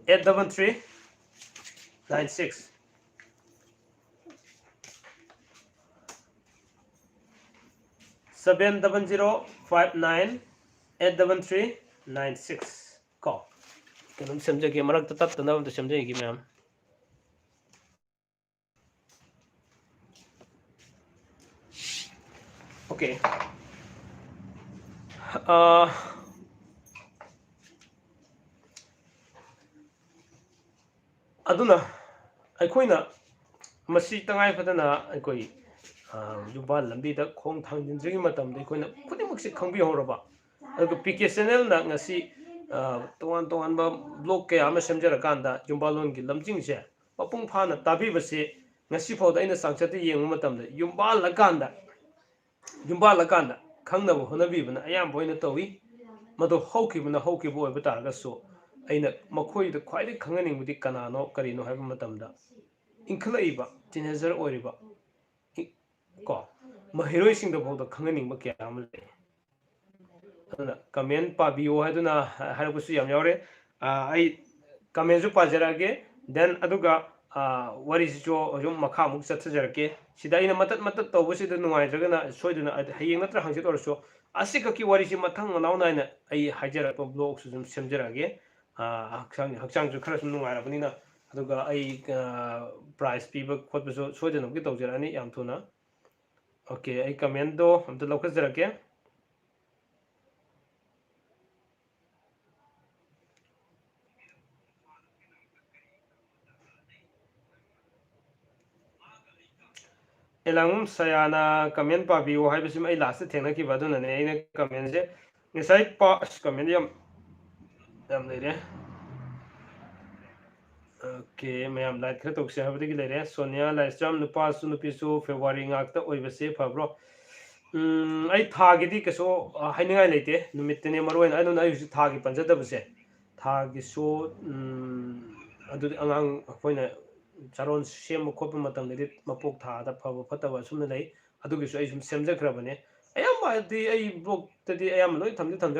eight double three nine six. Seven double zero five nine eight double three nine six ꯀꯣ꯫ ꯀꯩꯅꯣꯝ ꯁꯦꯝꯖꯒꯦ, ꯃꯔꯛꯇ ꯇꯠꯇꯅꯕ ꯑꯝꯇ ꯁꯦꯝꯖꯈꯤꯒꯦ ꯃꯌꯥꯝ꯫ Okay. ꯑ, ꯑꯗꯨꯅ ꯑꯩꯈꯣꯏꯅ ꯃꯁꯤ ꯇꯉꯥꯏ ꯐꯗꯅ ꯑꯩꯈꯣꯏ, ꯑ, ꯌꯨꯝꯕꯥꯜ ꯂꯝꯕꯤꯗ ꯈꯣꯡ ꯊꯥꯡꯖꯤꯟꯖꯔꯤꯉꯩ ꯃꯇꯝꯗ ꯑꯩꯈꯣꯏꯅ ꯈꯨꯗꯤꯡꯃꯛꯁꯦ ꯈꯪꯕꯤꯍꯧꯔꯕ꯫ ꯑꯗꯨꯒ ꯄꯤ ꯀꯦ channelꯅ ꯉꯁꯤ, ꯑ, ꯇꯣꯉꯥꯟ ꯇꯣꯉꯥꯟꯕ ꯕ꯭ꯂꯣꯛ ꯀꯌꯥ ꯑꯃ ꯁꯦꯝꯖꯔꯀꯥꯟꯗ ꯌꯨꯝꯕꯥꯜꯂꯣꯟꯒꯤ ꯂꯝꯖꯤꯡꯁꯦ ꯃꯄꯨꯡ ꯐꯥꯅ ꯇꯥꯕꯤꯕꯁꯤ ꯉꯁꯤ ꯐꯥꯎꯗ ꯑꯩꯅ ꯆꯥꯡꯆꯠꯇ ꯌꯦꯡꯕ ꯃꯇꯝꯗ ꯌꯨꯝꯕꯥꯜꯂꯀꯥꯟꯗ ꯌꯨꯝꯕꯥꯜꯂꯀꯥꯟꯗ ꯈꯪꯅꯕ ꯍꯣꯠꯅꯕꯤꯕꯅ ꯑꯌꯥꯝꯕ ꯑꯣꯏꯅ ꯇꯧꯏ꯫ ꯃꯗꯨ ꯍꯧꯈꯤꯕꯅ ꯍꯧꯈꯤꯕ ꯑꯣꯏꯕ ꯇꯥꯔꯒꯁꯨ ꯑꯩꯅ ꯃꯈꯣꯏꯗ ꯈ꯭ꯋꯥꯏꯗꯒꯤ ꯈꯪꯍꯟꯅꯤꯡꯕꯗꯤ ꯀꯅꯥꯅꯣ ꯀꯔꯤꯅꯣ ꯍꯥꯏꯕ ꯃꯇꯝꯗ ꯏꯟꯈꯠꯂꯛꯏꯕ ꯇꯤꯅꯦꯖꯔ ꯑꯣꯏꯔꯤꯕ ꯀꯣ ꯃꯍꯩꯔꯣꯏꯁꯤꯡꯗ ꯐꯥꯎꯗ ꯈꯪꯍꯟꯅꯤꯡꯕ ꯀꯌꯥ ꯑꯃ ꯂꯩ꯫ ꯑꯗꯨꯅ ꯀꯃꯦꯟ ꯄꯥꯕꯤꯌꯣ ꯍꯥꯏꯗꯨꯅ ꯍꯥꯏꯔꯛꯄꯁꯨ ꯌꯥꯝ ꯌꯥꯎꯔꯦ꯫ ꯑꯩ ꯀꯃꯦꯟꯁꯨ ꯄꯥꯖꯔꯛꯑꯒꯦ꯫ Then ꯑꯗꯨꯒ ꯋꯥꯔꯤꯁꯤꯁꯨ ꯑꯗꯨꯝ ꯃꯈꯥꯃꯨꯛ ꯆꯠꯊꯖꯔꯛꯀꯦ꯫ ꯁꯤꯗ ꯑꯩꯅ ꯃꯇꯠ ꯃꯇꯠ ꯇꯧꯕꯁꯤꯗ ꯅꯨꯡꯉꯥꯏꯇ꯭ꯔꯒꯅ ꯁꯣꯏꯗꯅ ꯍꯌꯦꯡ ꯅꯠꯇ꯭ꯔ ꯍꯪꯆꯤꯠ ꯑꯣꯏꯔꯁꯨ ꯑꯁꯤꯈꯛꯀꯤ ꯋꯥꯔꯤꯁꯤ ꯃꯊꯪ ꯃꯅꯥꯎ ꯅꯥꯏꯅ ꯑꯩ ꯍꯥꯏꯖꯔꯛꯄ ꯕ꯭ꯂꯣꯛꯁꯨ ꯑꯗꯨꯝ ꯁꯦꯝꯖꯔꯛꯑꯒꯦ꯫ ꯍꯛꯆꯥꯡ ꯍꯛꯆꯥꯡꯁꯨ ꯈꯔ ꯁꯨꯝ ꯅꯨꯡꯉꯥꯏꯔꯕꯅꯤꯅ꯫ ꯑꯗꯨꯒ ꯑꯩ ꯄ꯭ꯔꯥꯏꯖ ꯄꯤꯕ ꯈꯣꯠꯄꯁꯨ ꯁꯣꯏꯗꯅꯃꯛꯀꯤ ꯇꯧꯖꯔꯛꯑꯅꯤ ꯌꯥꯝ ꯊꯨꯅ꯫ ꯑꯣꯀꯦ, ꯑꯩ ꯀꯃꯦꯟꯗꯣ ꯑꯝꯇ ꯂꯧꯈꯠꯆꯔꯛꯀꯦ꯫ ꯑꯦꯂꯥꯡꯕꯝ ꯁꯌꯥꯅ ꯀꯃꯦꯟ ꯄꯥꯕꯤꯌꯨ ꯍꯥꯏꯕꯁꯤꯃ ꯑꯩ ꯂꯥꯁꯇ ꯊꯦꯡꯅꯈꯤꯕ ꯑꯗꯨꯅꯅꯦ ꯑꯩꯅ ꯀꯃꯦꯟꯁꯦ ꯉꯁꯥꯏ ꯄꯥ ꯑꯁ ꯀꯃꯦꯟ ꯌꯥꯝ ꯌꯥꯝ ꯂꯩꯔꯦ꯫ ꯑꯣꯀꯦ, ꯃꯌꯥꯝ ꯂꯥꯏꯛ ꯈꯔ ꯇꯧꯁꯦ ꯍꯥꯏꯕꯗꯒꯤ ꯂꯩꯔꯦ꯫ ꯁꯣꯅꯤꯌꯥ ꯂꯥꯏꯁ꯭ꯔꯝ, ꯅꯨꯄꯥꯁꯨ ꯅꯨꯄꯤꯁꯨ ꯐꯦꯕ꯭ꯔꯨꯋꯥꯔꯤ ꯉꯥꯛꯇ ꯑꯣꯏꯕꯁꯦ ꯐꯕ꯭ꯔꯣ? ꯎꯝ, ꯑꯩ ꯊꯥꯒꯤꯗꯤ ꯀꯩꯁꯨ ꯍꯥꯏꯅꯤꯡꯉꯥꯏ ꯂꯩꯇꯦ꯫ ꯅꯨꯃꯤꯠꯇꯅꯦ ꯃꯔꯨ ꯑꯣꯏꯅ ꯑꯗꯨꯅ ꯑꯩ ꯍꯧꯖꯤꯛ ꯊꯥꯒꯤ ꯄꯟꯖꯗꯕꯁꯦ꯫ ꯊꯥꯒꯤꯁꯨ ꯎꯝ, ꯑꯗꯨꯗꯤ ꯑꯉꯥꯡ ꯑꯩꯈꯣꯏꯅ ꯆꯥꯔꯣꯟ ꯁꯦꯝꯕ ꯈꯣꯠꯄ ꯃꯇꯝꯗꯗꯤ ꯃꯄꯣꯛ ꯊꯥꯗ ꯐꯕ ꯐꯠꯇꯕ ꯑꯁꯨꯝꯅ ꯂꯩ꯫ ꯑꯗꯨꯒꯤꯁꯨ ꯑꯩ ꯁꯨꯝ ꯁꯦꯝꯖꯈ꯭ꯔꯕꯅꯦ꯫ ꯑꯌꯥꯝꯕꯗꯤ ꯑꯩ ꯕ꯭ꯂꯣꯛꯇꯗꯤ ꯑꯌꯥꯝꯕ ꯂꯣꯏ ꯊꯝꯗꯤ ꯊꯝꯖꯈ꯭ꯔꯦ꯫